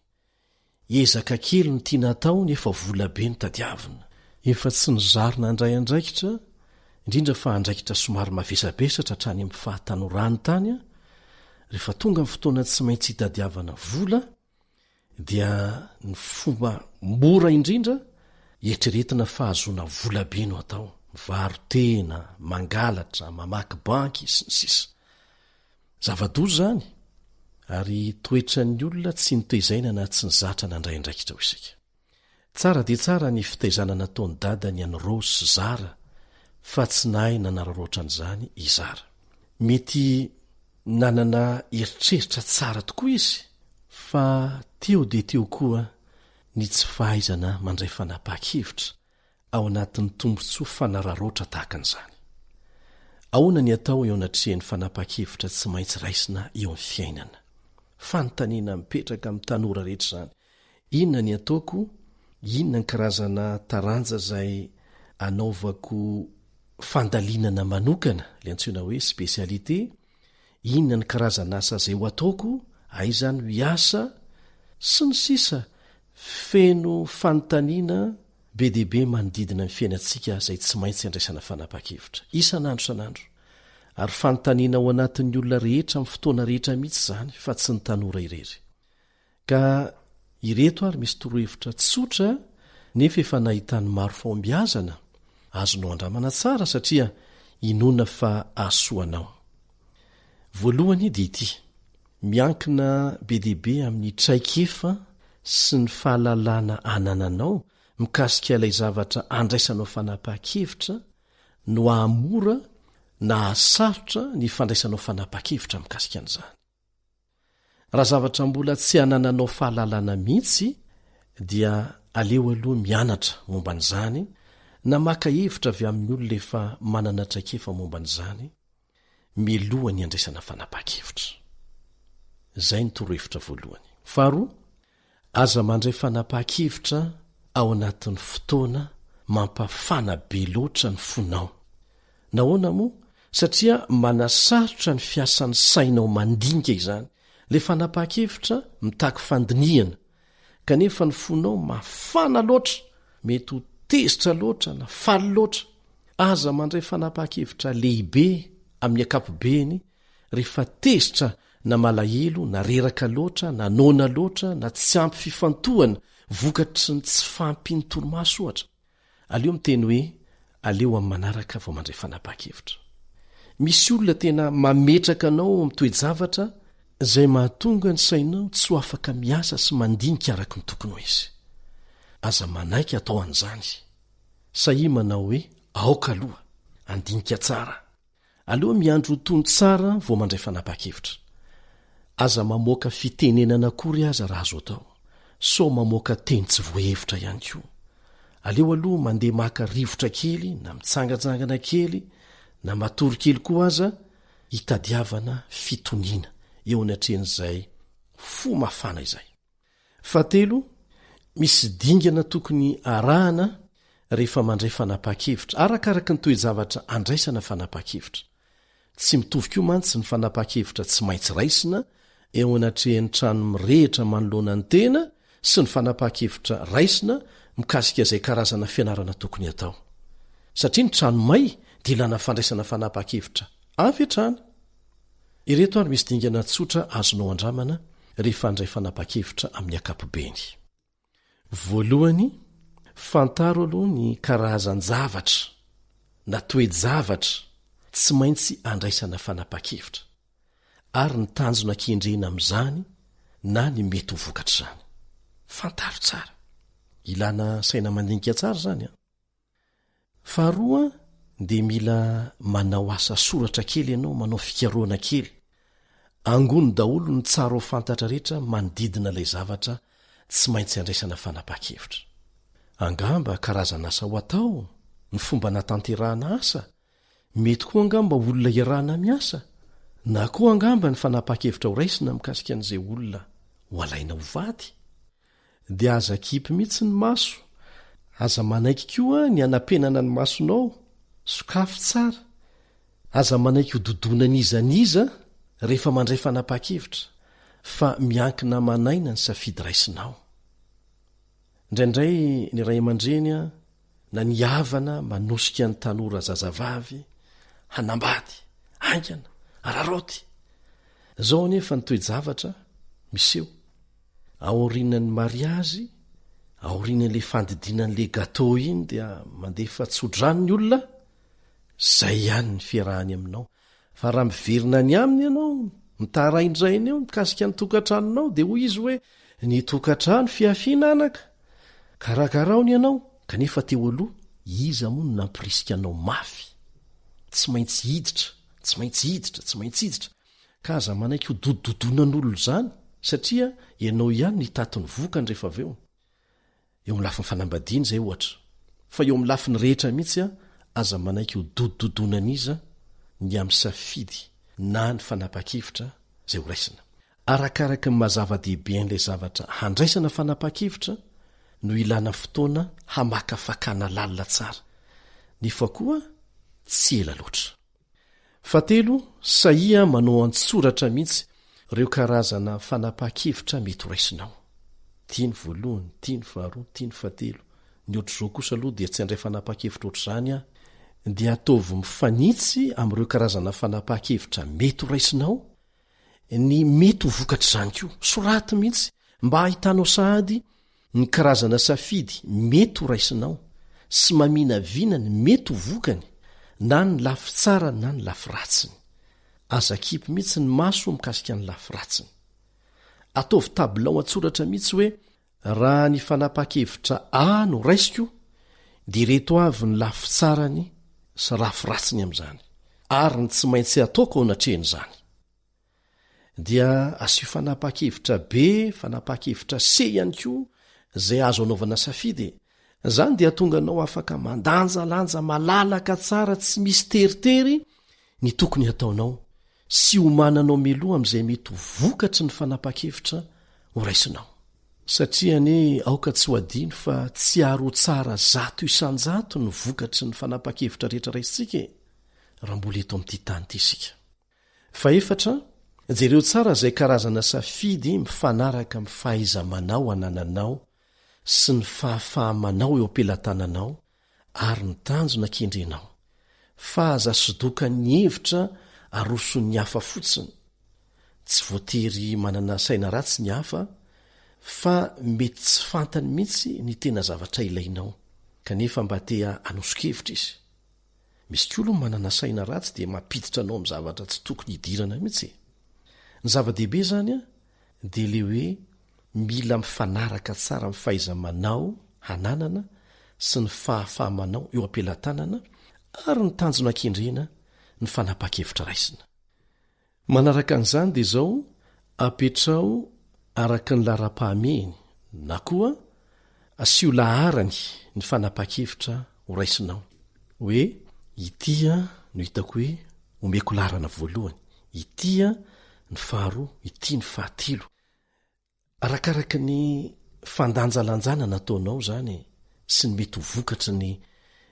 Ezaka kely no tiana atao nefa vola be no tadiavina. Efa tsy nizary nandray andraikitra, indrindra fa andraikitra somary mavesabesatra hatrany amin'ny fahatanorany tany, rehefa tonga ny fotoana tsy maintsy hitadiavana vola dia ny fomba mora indrindra eritreretina fahazoana vola be no atao, mivaro-tena, mangalatra, mamaky banky, sy ny sisa. Zava-doza izany, ary toetran'ny olona tsy notezaina na tsy nizatra nandray andraikitra hoy isika. Tsara dia tsara ny fitaizana nataon'i dadany an'i Rose sy Zara fa tsy nahay nanararaotra an'izany i Zara. Mety nanana eritreritra tsara tokoa izy fa teo dia teo koa ny tsy fahaizana mandray fanapahan-kevitra ao anatin'ny tombontsoa fanararaotra tahaka an'izany. Ahoana ny atao eo anatrehan'ny fanapahan-kevitra tsy maintsy raisina eo amin'ny fiainana? Fanontaniana mipetraka amin'ny tanora rehetra izany. Inona ny ataoko? Inona ny karazana taranja izay anaovako fandalinana manokana, ilay antsoina hoe spécialité? Inona ny karazan'asa izay ho ataoko, aiza no hiasa, sy ny sisa Feno fanontaniana be dia be manodidina ny fiainantsika izay tsy maintsy andraisana fanapahan-kevitra, isan'andro isan'andro. Ary fanontaniana ao anatin'ny olona rehetra amin'ny fotoana rehetra mihitsy izany fa tsy ny tanora irery. Ka ireto ary misy torohevitra tsotra nefa efa nahitan'ny maro fahombiazana, azonao andramana tsara satria inoana fa hahasoa anao. Voalohany dia ity, miankina be dia be amin'ny traikefa sy ny fahalalana anananao mikasika ilay zavatra andraisanao fanapahan-kevitra no hahamora na hahasarotra ny fandraisanao fanapahan-kevitra mikasika an'izany. Raha zavatra mbola tsy anananao fahalalana mihitsy dia aleo aloha mianatra momba an'izany na maka hevitra avy amin'ny olona efa manana traikefa momba an'izany mialoha ny handraisana fanapahan-kevitra. Izay ny torohevitra voalohany. Faharoa, Aza mandray fanapahan-kevitra ao anatin'ny fotoana mampafana be loatra ny fonao. Nahoana moa? Satria manasarotra ny fiasan'ny sainao mandinika izany. Ilay fanapahan-kevitra mitaky fandinihana, kanefa ny fonao mafana loatra, mety ho tezitra loatra na faly loatra. Aza mandray fanapahan-kevitra lehibe amin'ny ankapobeny rehefa tezitra na malahelo na reraka loatra na noana loatra na tsy ampy fifantohana vokatry ny tsy fahampian'ny torimaso ohatra. Aleo miteny hoe aleo amin'ny manaraka vao mandray fanapahan-kevitra. Misy olona tena mametraka anao ao amin'ny toe-javatra izay mahatonga ny sainao tsy ho afaka miasa sy mandinika araka ny tokony ho izy. Aza manaiky atao an'izany. Sahia manao hoe aoka aloha, andinika tsara. Aleo miandry ho tony tsara vao mandray fanapahan-kevitra. Aza mamoaka fitenenana akory aza raha azo atao, sao mamoaka teny tsy voahevitra ihany koa. Aleo aloha mandeha maka rivotra kely na mitsangantsangana kely na matory kely koa aza hitadiavana fitoniana eo anatrehan'izay fo mafana izay. Fahatelo, misy dingana tokony arahana rehefa mandray fanapahan-kevitra, arakaraka ny toe-javatra andraisana fanapahan-kevitra. Tsy mitovy koa mantsy ny fanapahan-kevitra tsy maintsy raisina eo anatrehan'ny trano mirehitra manoloana ny tena sy ny fanapahan-kevitra raisina mikasika izay karazana fianarana tokony hatao. Satria ny trano may dia ilana fandraisana fanapahan-kevitra avy hatrany. Ireto ary misy dingana tsotra azonao andramana rehefa handray fanapahan-kevitra amin'ny ankapobeny. Voalohany, fantaro aloha ny karazan-javatra na toe-javatra tsy maintsy andraisana fanapahan-kevitra, ary ny tanjona kendrena amin'izany na ny mety ho vokatr'izany. Fantaro tsara. Ilana saina mandinika tsara izany an! Faharoa dia mila manao asa soratra kely ianao, manao fikarohana kely. Angony daholo ny tsara ho fantatra rehetra manodidina ilay zavatra tsy maintsy andraisana fanapahan-kevitra. Angamba karazan'asa ho atao, ny fomba anatanterahana asa, mety koa angamba olona iarahana miasa, na koa angamba ny fanapahan-kevitra horaisina mikasika an'izay olona ho alaina ho vady. Dia aza akipy mihitsy ny maso, aza manaiky koa ny hanapenana ny masonao, sokafy tsara, aza manaiky ho dodonan'iza n'iza. rehefa mandray fanapahan-kevitra fa miankina aman'aina ny safidy raisinao. Indraindray ny ray aman-dreny na ny havana manosika ny tanora zazavavy hanambady haingana, araraoty. Izao anefa ny toe-javatra miseho, aorianan'ny mariazy, aorianan'ilay fandidiana an'ilay gateau iny dia mandefa tsodrano ny olona, izay ihany ny fiarahany aminao. Fa raha miverina any aminy ianao, mitaraindraina eo mikasika ny tokantranonao, dia hoy izy hoe, Ny tokantrano fihafiana anaka, karakarao ny anao, kanefa teo aloha, iza moa no nampirisika anao mafy? Tsy maintsy hiditra, tsy maintsy hiditra, tsy maintsy hiditra. Ka aza manaiky ho dodododonan'olona izany, satria ianao ihany no hitaty ny vokany rehefa avy eo. Eo amin'ny lafiny fanambadiana izay ohatra. Fa eo amin'ny lafiny rehetra mihitsy aza manaiky ho dodododonan'iza ny amin'ny safidy na ny fanapahan-kevitra izay horaisina. Arakaraka ny maha zava-dehibe an'ilay zavatra handraisana fanapahan-kevitra no ilana fotoana hamakafakana lalina tsara, nefa koa tsy ela loatra. Fahatelo, sahia manao an-tsoratra mihitsy ireo karazana fanapahan-kevitra mety horaisinao. Ity ny voalohany, ity ny faharoa, ity ny fahatelo. Ny ohatr'izao kosa aloha dia tsy handray fanapahan-kevitra ohatr'izany aho. Dia ataovy mifanitsy amin'ireo karazana fanapahan-kevitra mety horaisinao ny mety ho vokatr'izany koa. Soraty mihitsy mba hahitanao sahady ny karazana safidy mety ho raisinao sy maminavina ny mety ho vokany na ny lafy tsarany na ny lafy ratsiny. Aza akipy mihitsy ny maso mikasika ny lafy ratsiny. Ataovy tabilao an-tsoratra mihitsy hoe raha ny fanapahan-kevitra A no raisiko dia ireto avy ny lafy tsarany sy rafy ratsiny amin'izany ary ny tsy maintsy ataoko ao anatrehan'izany. Dia asio fanapahan-kevitra B, fanapahan-kevitra C ihany koa izay azo anaovana safidy e. Izany dia hahatonga anao afaka mandanjalanja malalaka tsara tsy misy teritery ny tokony hataonao sy homananao mialoha amin'izay mety ho vokatry ny fanapahan-kevitra horaisinao. Satria anie aoka tsy ho adino fa tsy ary ho tsara 100% ny vokatry ny fanapahan-kevitra rehetra raisintsika e, raha mbola eto amin'ity tany ity isika. Fahefatra, jereo tsara izay karazana safidy mifanaraka amin'ny fahaiza-manao anananao sy ny fahafaha-manao eo am-pelatananao ary ny tanjona kendrenao, fa aza sodokan'ny hevitra aroson'ny hafa fotsiny. Tsy voatery manana saina ratsy ny hafa, fa mety tsy fantany mihitsy ny tena zavatra ilainao, kanefa mba te hanoso-kevitra izy. Misy koa aloha manana saina ratsy dia mampiditra anao amin'ny zavatra tsy tokony hidirana mihitsy e. Ny zava-dehibe izany an, dia ilay hoe mila mifanaraka tsara amin'ny fahaiza-manao hananana sy ny fahafaha-manao eo am-pelatanana ary ny tanjona kendrena ny fanapahan-kevitra raisina. Manaraka an'izany dia izao, apetraho araka ny laharam-pahamehiny na koa asio laharany ny fanapahan-kevitra horaisinao, hoe ity no hitako hoe omeko laharana voalohany, ity ny faharoa, ity ny fahatelo. Arakaraka ny fandanjalanjana nataonao izany sy ny mety ho vokatry ny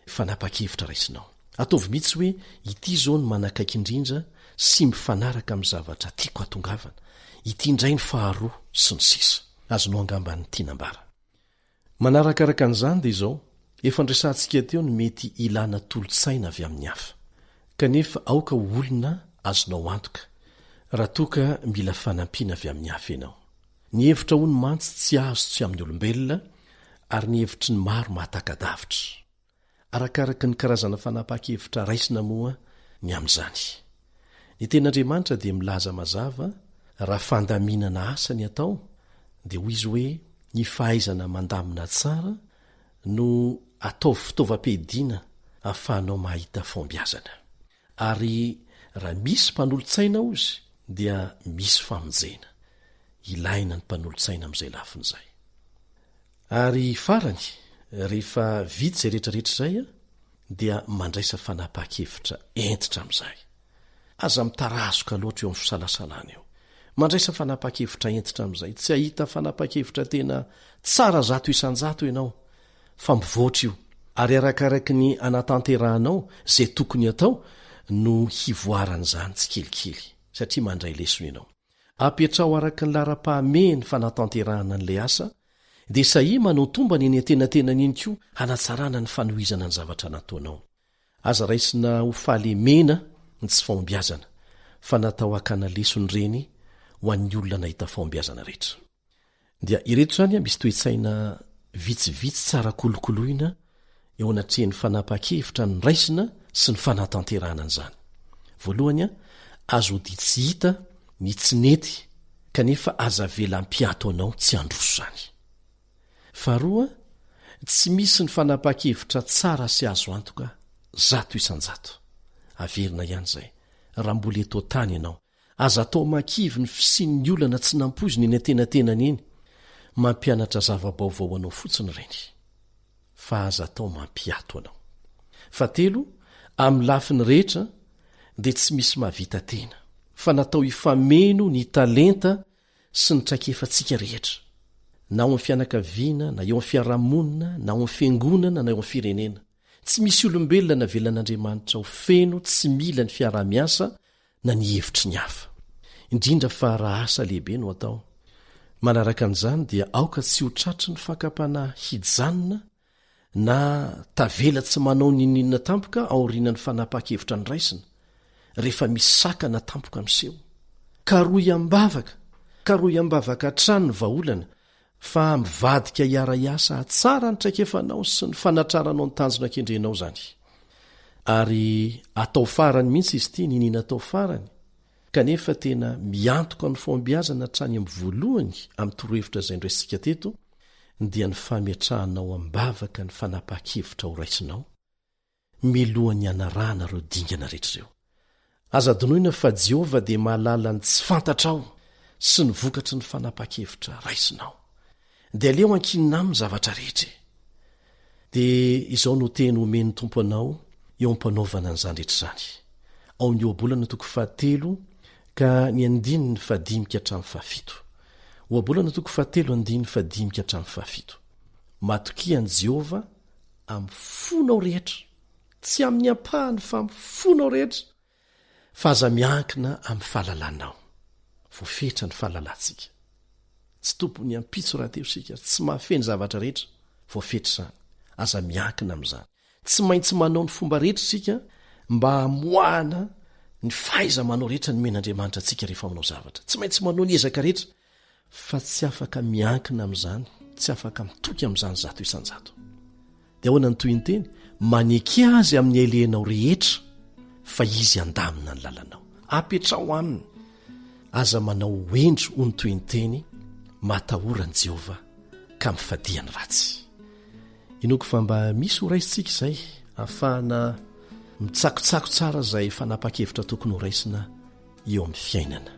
fanapahan-kevitra raisinao. Ataovy mihitsy hoe ity izao no manakaiky indrindra sy mifanaraka amin'ny zavatra tiako hatongavana, ity indray ny faharoa, sy ny sisa Azonao angamba ny tiana ambara. Manarakaraka an'izany dia izao, efa noresahantsika teo ny mety hilana tolo-tsaina avy amin'ny hafa. Kanefa aoka ho olona azonao antoka, raha toa ka mila fanampiana avy amin'ny hafa ianao. Ny hevitra hono mantsy tsy azo tsy amin'ny olombelona, ary ny hevitry ny maro mahataka-davitra. Arakaraka ny karazana fanapahan-kevitra raisina moa ny amin'izany. Ny Tenin'Andriamanitra dia milaza mazava raha fandaminana asa ny atao dia hoy izy hoe ny fahaizana mandamina tsara no ataovy fitaovam-piadiana ahafahanao mahita fahombiazana. Ary raha misy mpanolotsaina hozy dia misy famonjena. Ilaina ny mpanolotsaina amin'izay lafiny izay. Ary farany, rehefa vita izay rehetra rehetra izay dia mandraisa fanapahan-kevitra hentitra amin'izay. Aza mitarazoka loatra eo amin'ny fisalasalana eo. Mandraisa fanapahan-kevitra hentitra amin'izay. Tsy hahita fanapahan-kevitra tena tsara 100% ianao, fa mivoatra io. Ary arakaraky ny anatanterahanao izay tokony hatao no hivoaran'izany tsikelikely. satria mandray lesona ianao. Apetraho araka ny laharam-pahamehany ny fanatanterahana an'ilay asa, dia sahia manao tombana eny antenatenany eny koa hanatsarana ny fanohizana ny zavatra nataonao. Aza raisina ho fahalemena ny tsy fahombiazana, fa natao hakana lesona ireny ho an'ny olona nahita fahombiazana rehetra. Dia ireto izany misy toe-tsaina vitsivitsy tsara kolokoloina eo anatrehan'ny fanapahan-kevitra noraisina sy ny fanatanterahana an'izany. Voalohany, azo odia tsy hita ny tsy nety kanefa aza avela hampiato anao tsy handroso izany. Faharoa, tsy misy ny fanapahan-kevitra tsara sy azo antoka 100%. Averina ihany izay, raha mbola eto an-tany ianao, Aza atao mahakivy ny fisian'ny olana tsy nampoizina eny antenatenany eny. Mampianatra zava-baovao anao fotsiny ireny. Fa aza atao mampiato anao. Fahatelo, amin'ny lafiny rehetra dia tsy misy mahavita tena, fa natao hifameno ny talenta sy ny traikefantsika rehetra, na ao amin'ny fianakaviana, na eo amin'ny fiarahamonina, na ao amin'ny fiangonana, na eo amin'ny firenena. Tsy misy olombelona navelan'Andriamanitra ho feno tsy mila ny fiaraha-miasa na ny hevitry ny hafa, indrindra fa raha asa lehibe no atao. Manaraka an'izany dia aoka tsy ho tratry ny fakam-panahy hijanona na tavela tsy manao n'inon'inona tampoka aorianan'ny fanapahan-kevitra noraisina, rehefa misy sakana tampoka miseho. Karohy am-bavaka, karohy am-bavaka hatrany ny vahaolana Fa mivadika hiara-hiasa hahatsara ny traikefanao sy ny fanatraranao ny tanjona kendrenao izany. Ary atao farany mihitsy izy ity, niniana atao farany, kanefa tena miantoka ny fahombiazana hatrany amin'ny voalohany amin'ny torohevitra izay noraisintsika teto, dia ny fametrahanao am-bavaka ny fanapahan-kevitra horaisinao, mialohan'ny hanarahana ireo dingana rehetra ireo. Aza adinoina fa Jehovah dia mahalala ny tsy fantatrao sy ny vokatry ny fanapahan-kevitra raisinao. Dia aleo ankinina aminy ny zavatra rehetra e! Dia izao no teny omen'ny Tompo anao eo am-panaovana an'izany rehetra izany. Ao amin'ny Ohabolana toko fahatelo ka ny andininy fahadimy ka hatramin'ny fahafito. Ohabolana toko fahatelo andininy fahadimy ka hatramin'ny fahafito. Matokia an'i Jehovah amin'ny fonao rehetra, tsy amin'ny ampahany fa amin'ny fonao rehetra, fa aza miankina amin'ny fahalalanao. Voafetra ny fahalalantsika. Tsy tompon'ny ampitso rahateo isika, tsy mahafehy ny zavatra rehetra, voafetra izany. Aza miankina amin'izany. Tsy maintsy manao ny fomba rehetra isika mba hamoahana ny fahaiza-manao rehetra nomen'Andriamanitra antsika rehefa manao zavatra. Tsy maintsy manao ny ezaka rehetra fa tsy afaka miankina amin'izany, tsy afaka mitoky amin'izany 100%. Dia ahoana ny tohiny teny? Maneke azy amin'ny ailehanao rehetra fa izy handamina ny lalanao. Apetraho aminy. Aza manao ho hendry ho ny tohiny teny, matahora an'i Jehovah ka mifadia ny ratsy. Inoako fa mba misy ho raisintsika izay ahafahana mitsakotsako tsara izay fanapahan-kevitra tokony horaisina eo amin'ny fiainana.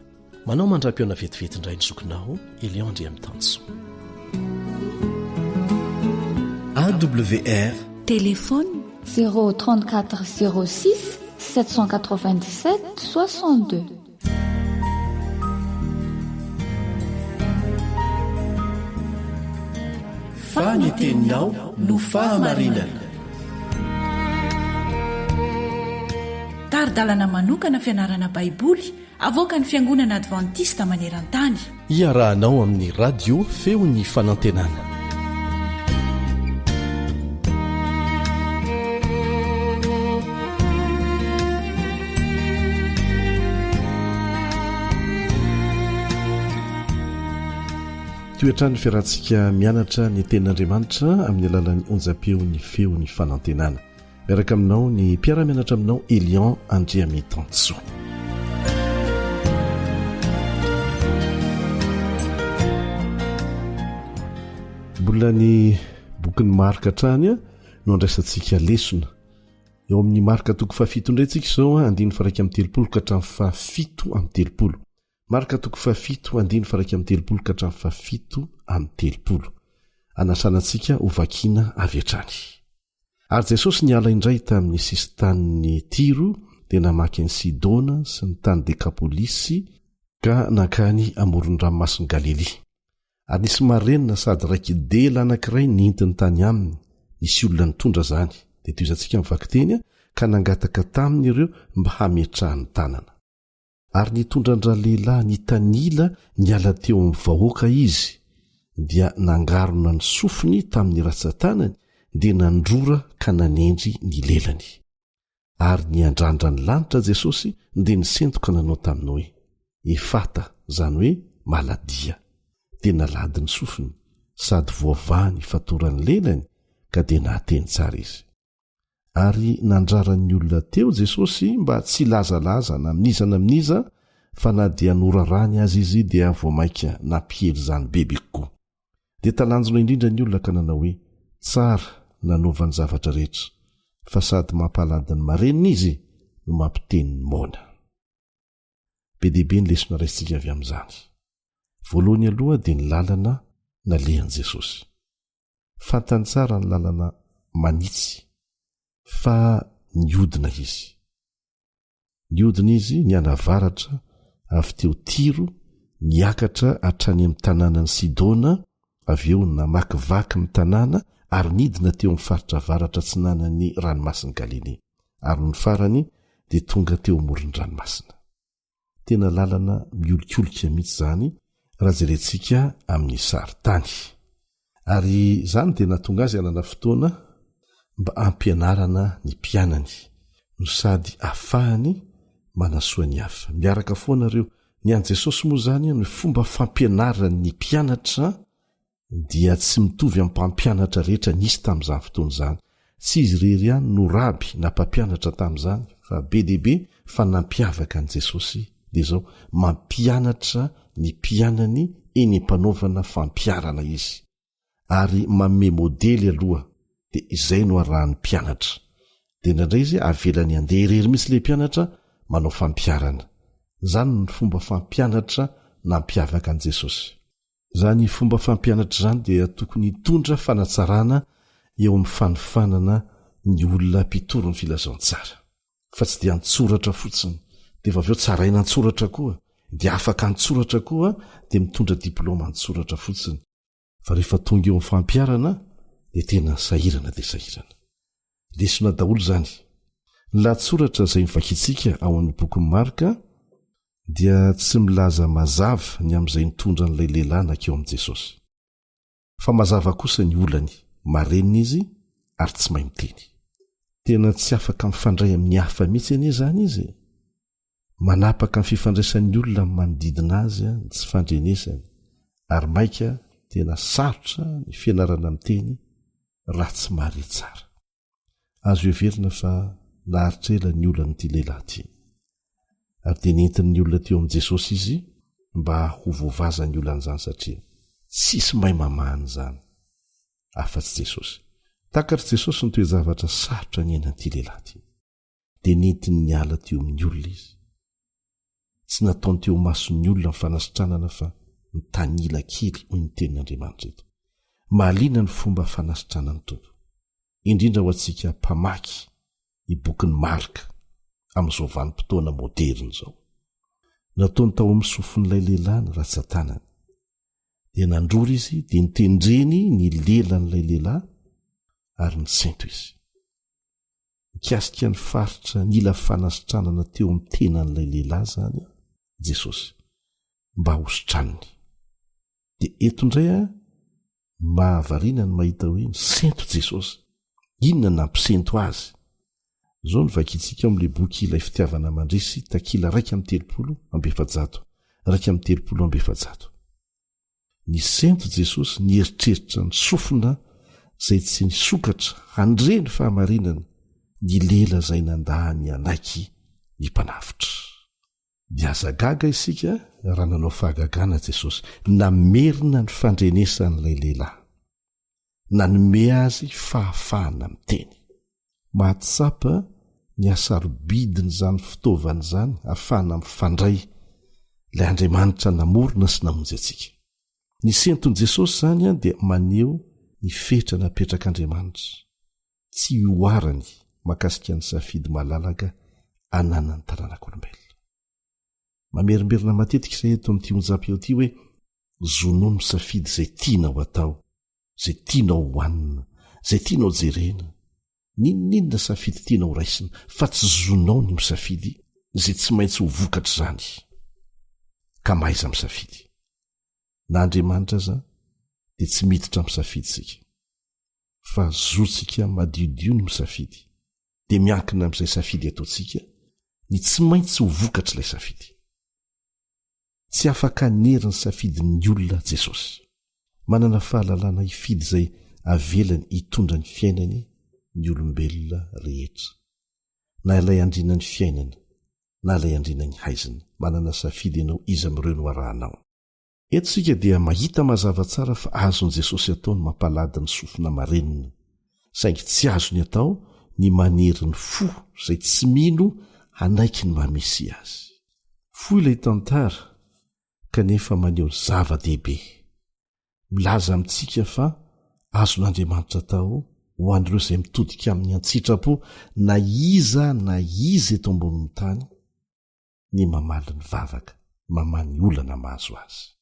Manao mandra-pihaona vetivety indray ny zokinao, Elion Andriamitansoa. AWR. Téléphone 034 06 797 62. Fa ny teninao no fahamarinana. Tari-dalana manokana fianarana Baiboly avoakan'ny Fiangonana Advantista maneran-tany. Iarahanao amin'ny Radio Feon'ny Fanantenana. Toy hatrany ny fiarahantsika mianatra ny Tenin'Andriamanitra amin'ny alalan'ny onjam-peon'ny Feon'ny Fanantenana. Miaraka aminao ny mpiara-mianatra aminao Elion Andriamitansoa. Mbola ny bokin'ny Marka hatrany no andraisantsika lesona. Eo amin'ny Marka toko fahafito indray tsika izao, andininy faha 31 ka hatramin'ny fahafito amby telopolo. Marka toko fahafito andininy faha-31 ka hatramin'ny fahasepolo. Anasana antsika ho vakiana avy hatrany. Ary Jesosy niala indray tamin'ny sisin-tanin'i Tyro dia namaky an'i Sidona sy ny tany Dekapolisy ka nankany amoron'ny ranomasin'i Galilia. Ary nisy marenina sady raiki-dela anankiray nentiny tany aminy, nisy olona nitondra izany, dia tohizantsika ny vakiteny, ka nangataka taminy ireo mba hametrahany tanana. Ary nitondra an-dralehilahy nitanila niala teo amin'ny vahoaka izy, dia nangarona ny sofiny tamin'ny ratsan-tanany, dia nandrora ka nanendry ny lelany. Ary niandrandra ny lanitra Jesosy dia nisento ka nanao taminy hoe, Efata, izany hoe, Maladia. Dia nalady ny sofiny, sady voavaha ny fatoran'ny lelany, ka dia nahateny tsara izy. Ary nandrara ny olona teo Jesosy mba tsy hilazalaza na amin'iza na amin'iza, fa na dia norarany aza izy dia vao mainka nampiely izany bebe kokoa. Dia talanjona indrindra ny olona ka nanao hoe, Tsara nanaovany zavatra rehetra, fa sady mampalady ny marenina izy no mampiteny ny moana. Be dia be ny lesona raisintsika avy amin'izany. Voalohany aloha dia ny lalana nalehan'i Jesosy. Fantany tsara ny lalana manitsy fa nihodina izy. Nihodina izy nianavaratra avy teo Tyro niakatra hatrany amin'ny tanànan'i Sidona, avy eo namakivaky ny tanàna ary nidina teo amin'ny faritra avaratra atsinanan'ny Ranomasin'i Galilia, ary nony farany dia tonga teo amoron'ny ranomasina. Tena lalana miolikolika mihitsy izany raha jerentsika amin'ny sarintany. Ary izany dia nahatonga azy hanana fotoana mba hampianarana ny mpianany, no sady ahafahany manasoa ny hafa. Miaraka foana ireo. Ny an'i Jesosy moa izany ny fomba fampianarany ny mpianatra dia tsy mitovy amin'ny mpampianatra rehetra nisy tamin'izany fotoana izany. Tsy izy irery ihany no raby na mpampianatra tamin'izany, fa be dia be fa nampiavaka an'i Jesosy dia izao, mampianatra ny mpianany eny am-panaovana fampiharana izy, ary manome modely aloha dia izay no arahan'ny mpianatra. Dia indraindray izy avelany handeha irery mihitsy ilay mpianatra manao fampiharana. Izany no fomba fampianatra nampiavaka an'i Jesosy. Izany fomba fampianatra izany dia tokony hitondra fanatsarana eo amin'ny fanofanana ny olona mpitory ny filazantsara, fa tsy dia an-tsoratra fotsiny, dia efa avy eo tsaraina an-tsoratra koa, dia afaka an-tsoratra koa, dia mitondra diplaoma an-tsoratra fotsiny, fa rehefa tonga eo amin'ny fampiharana dia tena sahirana dia sahirana. Lesona daholo izany. Ny lahatsoratra izay novakintsika ao amin'ny bokin'i Marka dia tsy milaza mazava ny amin'izay nitondra an'ilay lehilahy nankeo amin'i Jesosy. Fa mazava kosa ny olany, marenina izy ary tsy mahay miteny. Tena tsy afaka mifandray amin'ny hafa mihitsy anie izany izy e! Manapaka ny fifandraisan'ny olona amin'ny manodidina azy ny tsy fandrenesany, ary mainka tena sarotra ny fianarana miteny raha tsy mahare tsara. Azo heverina fa naharitra ela ny olan'ity lehilahy ity. Ary dia nentin'ny olona teo amin'i Jesosy izy mba ho voavazan'ny olan'izany satria tsisy mahay mamaha an'izany afa-tsy Jesosy. Takatr'i Jesosy ny toe-javatra sarotra niainan'ity lehilahy ity. Dia nentiny niala teo amin'ny olona izy. Tsy nataony teo imason'ny olona ny fanasitranana fa nitanila kely hoy ny tenin'Andriamanitra eto. Mahaliana ny fomba fanasitranan'ny Tompo. Indrindra ho antsika mpamaky ny bokin'i Marka amin'izao vanim-potoana moderina izao. Nataony tao amin'ny sofin'ilay lehilahy ny ratsan-tanany. Dia nandrora izy dia nitendreny ny lelan'ilay lehilahy ary nisento izy. Mikasika ny faritra nila fanasitranana teo amin'ny tenan'ilay lehilahy izany Jesosy mba hositraniny. Dia eto indray a, mahavariana ny mahita hoe nisento Jesosy. Inona nampisento azy? Izao no vakintsika ao amin'ilay boky Ilay Fitiavana Mandresy, takila 431. 431. Nisento Jesosy nieritreritra ny sofina izay tsy nisokatra handre ny fahamarinana, ny lela izay nandà ny hanaiky ny Mpanavotra. Dia aza gaga isika raha nanao fahagagana Jesosy, namerina ny fandrenesan'ilay lehilahy. Nanome azy fahafahana miteny. Mahatsapa ny hasarobidin'izany fitaovana izany ahafahana mifandray ilay Andriamanitra namorona sy namonjy antsika. Ny senton'i Jesosy izany dia maneho ny fetra napetrak'Andriamanitra, tsy ihoarany mahakasika ny safidy malalaka ananan'ny taranak'olombelona. Mamerimberina matetika izay eto amin'ity onjam-peo ity hoe zonao ny misafidy izay tianao atao, izay tianao hohanina, izay tianao jerena, n'inon'inona safidy tianao raisina fa tsy zonao ny misafidy izay tsy maintsy ho vokatr'izany. Ka mahaiza misafidy. Na Andriamanitra aza dia tsy miditra amin'ny safidintsika. Fa zontsika madiodio ny misafidy. Dia miankina amin'izay safidy ataontsika ny tsy maintsy ho vokatr'ilay safidy. Tsy afaka hanery ny safidin'ny olona Jesosy. Manana fahalalana hifidy izay avelany hitondra ny fiainany ny olombelona rehetra. Na ilay andrianan'ny fiainana, na ilay andrianan'ny haizina. Manana safidy ianao iza amin'ireo no arahanao. Eto isika dia mahita mazava tsara fa azon'i Jesosy atao ny mampalady ny sofina marenina, saingy tsy azony atao ny manery ny fo izay tsy mino hanaiky ny maha Mesia azy. Fohy ilay tantara, kanefa maneho zava-dehibe. Milaza amintsika fa azon'Andriamanitra atao ho an'ireo izay mitodika aminy an-tsitrapo na iza na iza eto ambonin'ny tany ny mamaly ny vavaka, mamaha ny olana mahazo azy.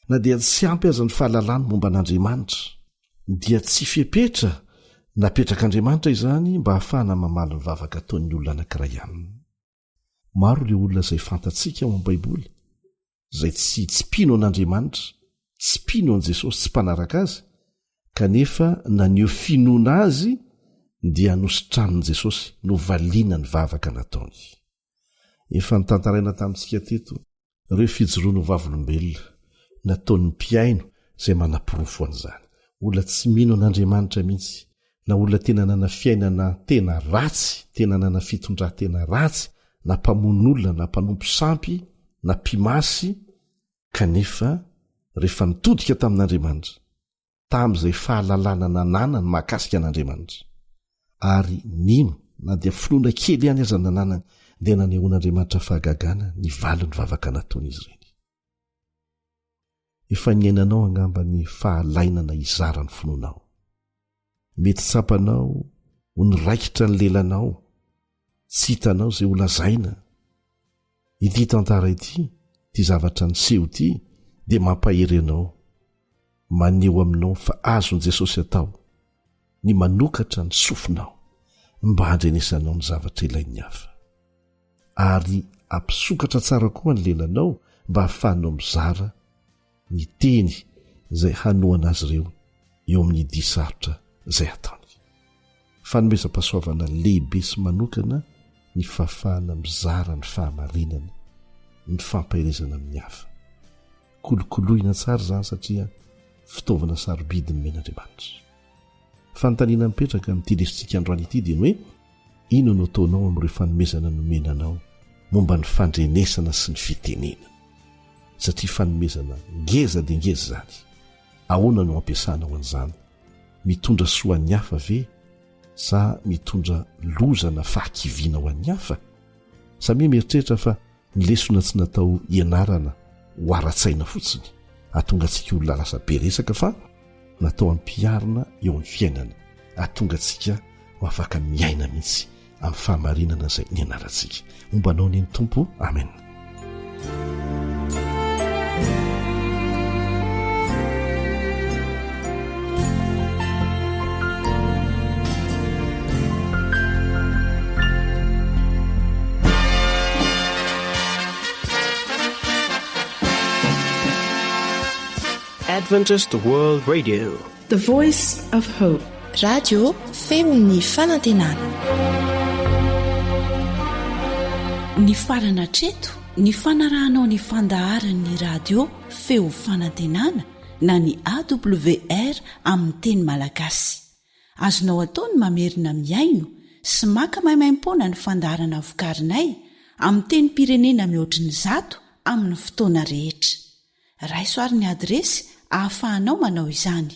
Na dia tsy ampy aza ny fahalalany momba an'Andriamanitra, dia tsy fepetra napetrak'Andriamanitra izany mba hahafahana mamaly ny vavaka ataon'ny olona anankiray aminy. Maro ireo olona izay fantatsika ao amin'ny Baiboly, izay tsy tsy mpino an'Andriamanitra, tsy mpino an'i Jesosy, tsy mpanaraka azy, kanefa naneho finoana azy dia nositranin'i Jesosy, novaliana ny vavaka nataony. Efa notantaraina tamintsika teto ireo fijoroana ho vavolombelona nataon'ny mpihaino izay manaporofo an'izany. Olona tsy mino an'Andriamanitra mihitsy, na olona tena nanana fiainana tena ratsy, tena nanana fitondran-tena ratsy, na mpamono olona, na mpanompo sampy, na mpimasy, kanefa rehefa nitodika tamin'Andriamanitra, tamin'izay fahalalana nananany mahakasika an'Andriamanitra, ary nino, na dia finoana kely ihany aza nananany, dia nanehoan'Andriamanitra fahagagana ny valin'ny vavaka nataon'izy ireny. Efa niainanao angamba ny fahalainana hizara ny finoanao. Mety tsapanao ho niraikitra ny lelanao, tsy hitanao izay holazaina. Ity tantara ity, ity zavatra niseho ity dia mampahery anao, maneho aminao fa azon'i Jesosy atao ny manokatra ny sofinao mba handrenesanao ny zavatra ilain'ny hafa. Ary ampisokatra tsara koa ny lelanao mba hahafahanao mizara ny teny izay hanohana azy ireo eo amin'ny dia sarotra izay ataony. Fanomezam-pahasoavana lehibe sy manokana ny fahafahana mizara ny fahamarinana, ny fampaherezana amin'ny hafa. Kolokoloina tsara izany satria fitaovana sarobidy nomen'Andriamanitra. Fanontaniana mipetraka amin'ity lesotsika androany ity dia ny hoe inona no ataonao amin'ireo fanomezana nomena anao momba ny fandrenesana sy ny fitenenana? Satria fanomezana ngeza dia ngeza izany. Ahoana no ampiasanao an'izany? Mitondra soa an'ny hafa ve sa mitondra loza na fahakiviana ho an'ny hafa? Samia mieritreritra fa ny lesona tsy natao hianarana ho ara-tsaina fotsiny hahatonga antsika olona lasa be resaka fa natao hampiharina eo amin'ny fiainana, hahatonga antsika ho afaka miaina mihitsy amin'ny fahamarinana izay nianarantsika. Homba anao anie ny Tompo. Amen. Adventist World Radio. The Voice of Hope. Radio feon'ny fanantenana. Nifarana hatreto ny fanarahanao ny fandaharan'ny radio feo fanantenana na ny AWR amin'ny teny malagasy. Azonao atao ny mamerina mihaino sy maka maimaimpoana ny fandaharana vokarinay amin'ny tenim-pirenena mihoatry ny zato amin'ny fotoana rehetra. Raiso ary ny adiresy ahafahanao manao izany.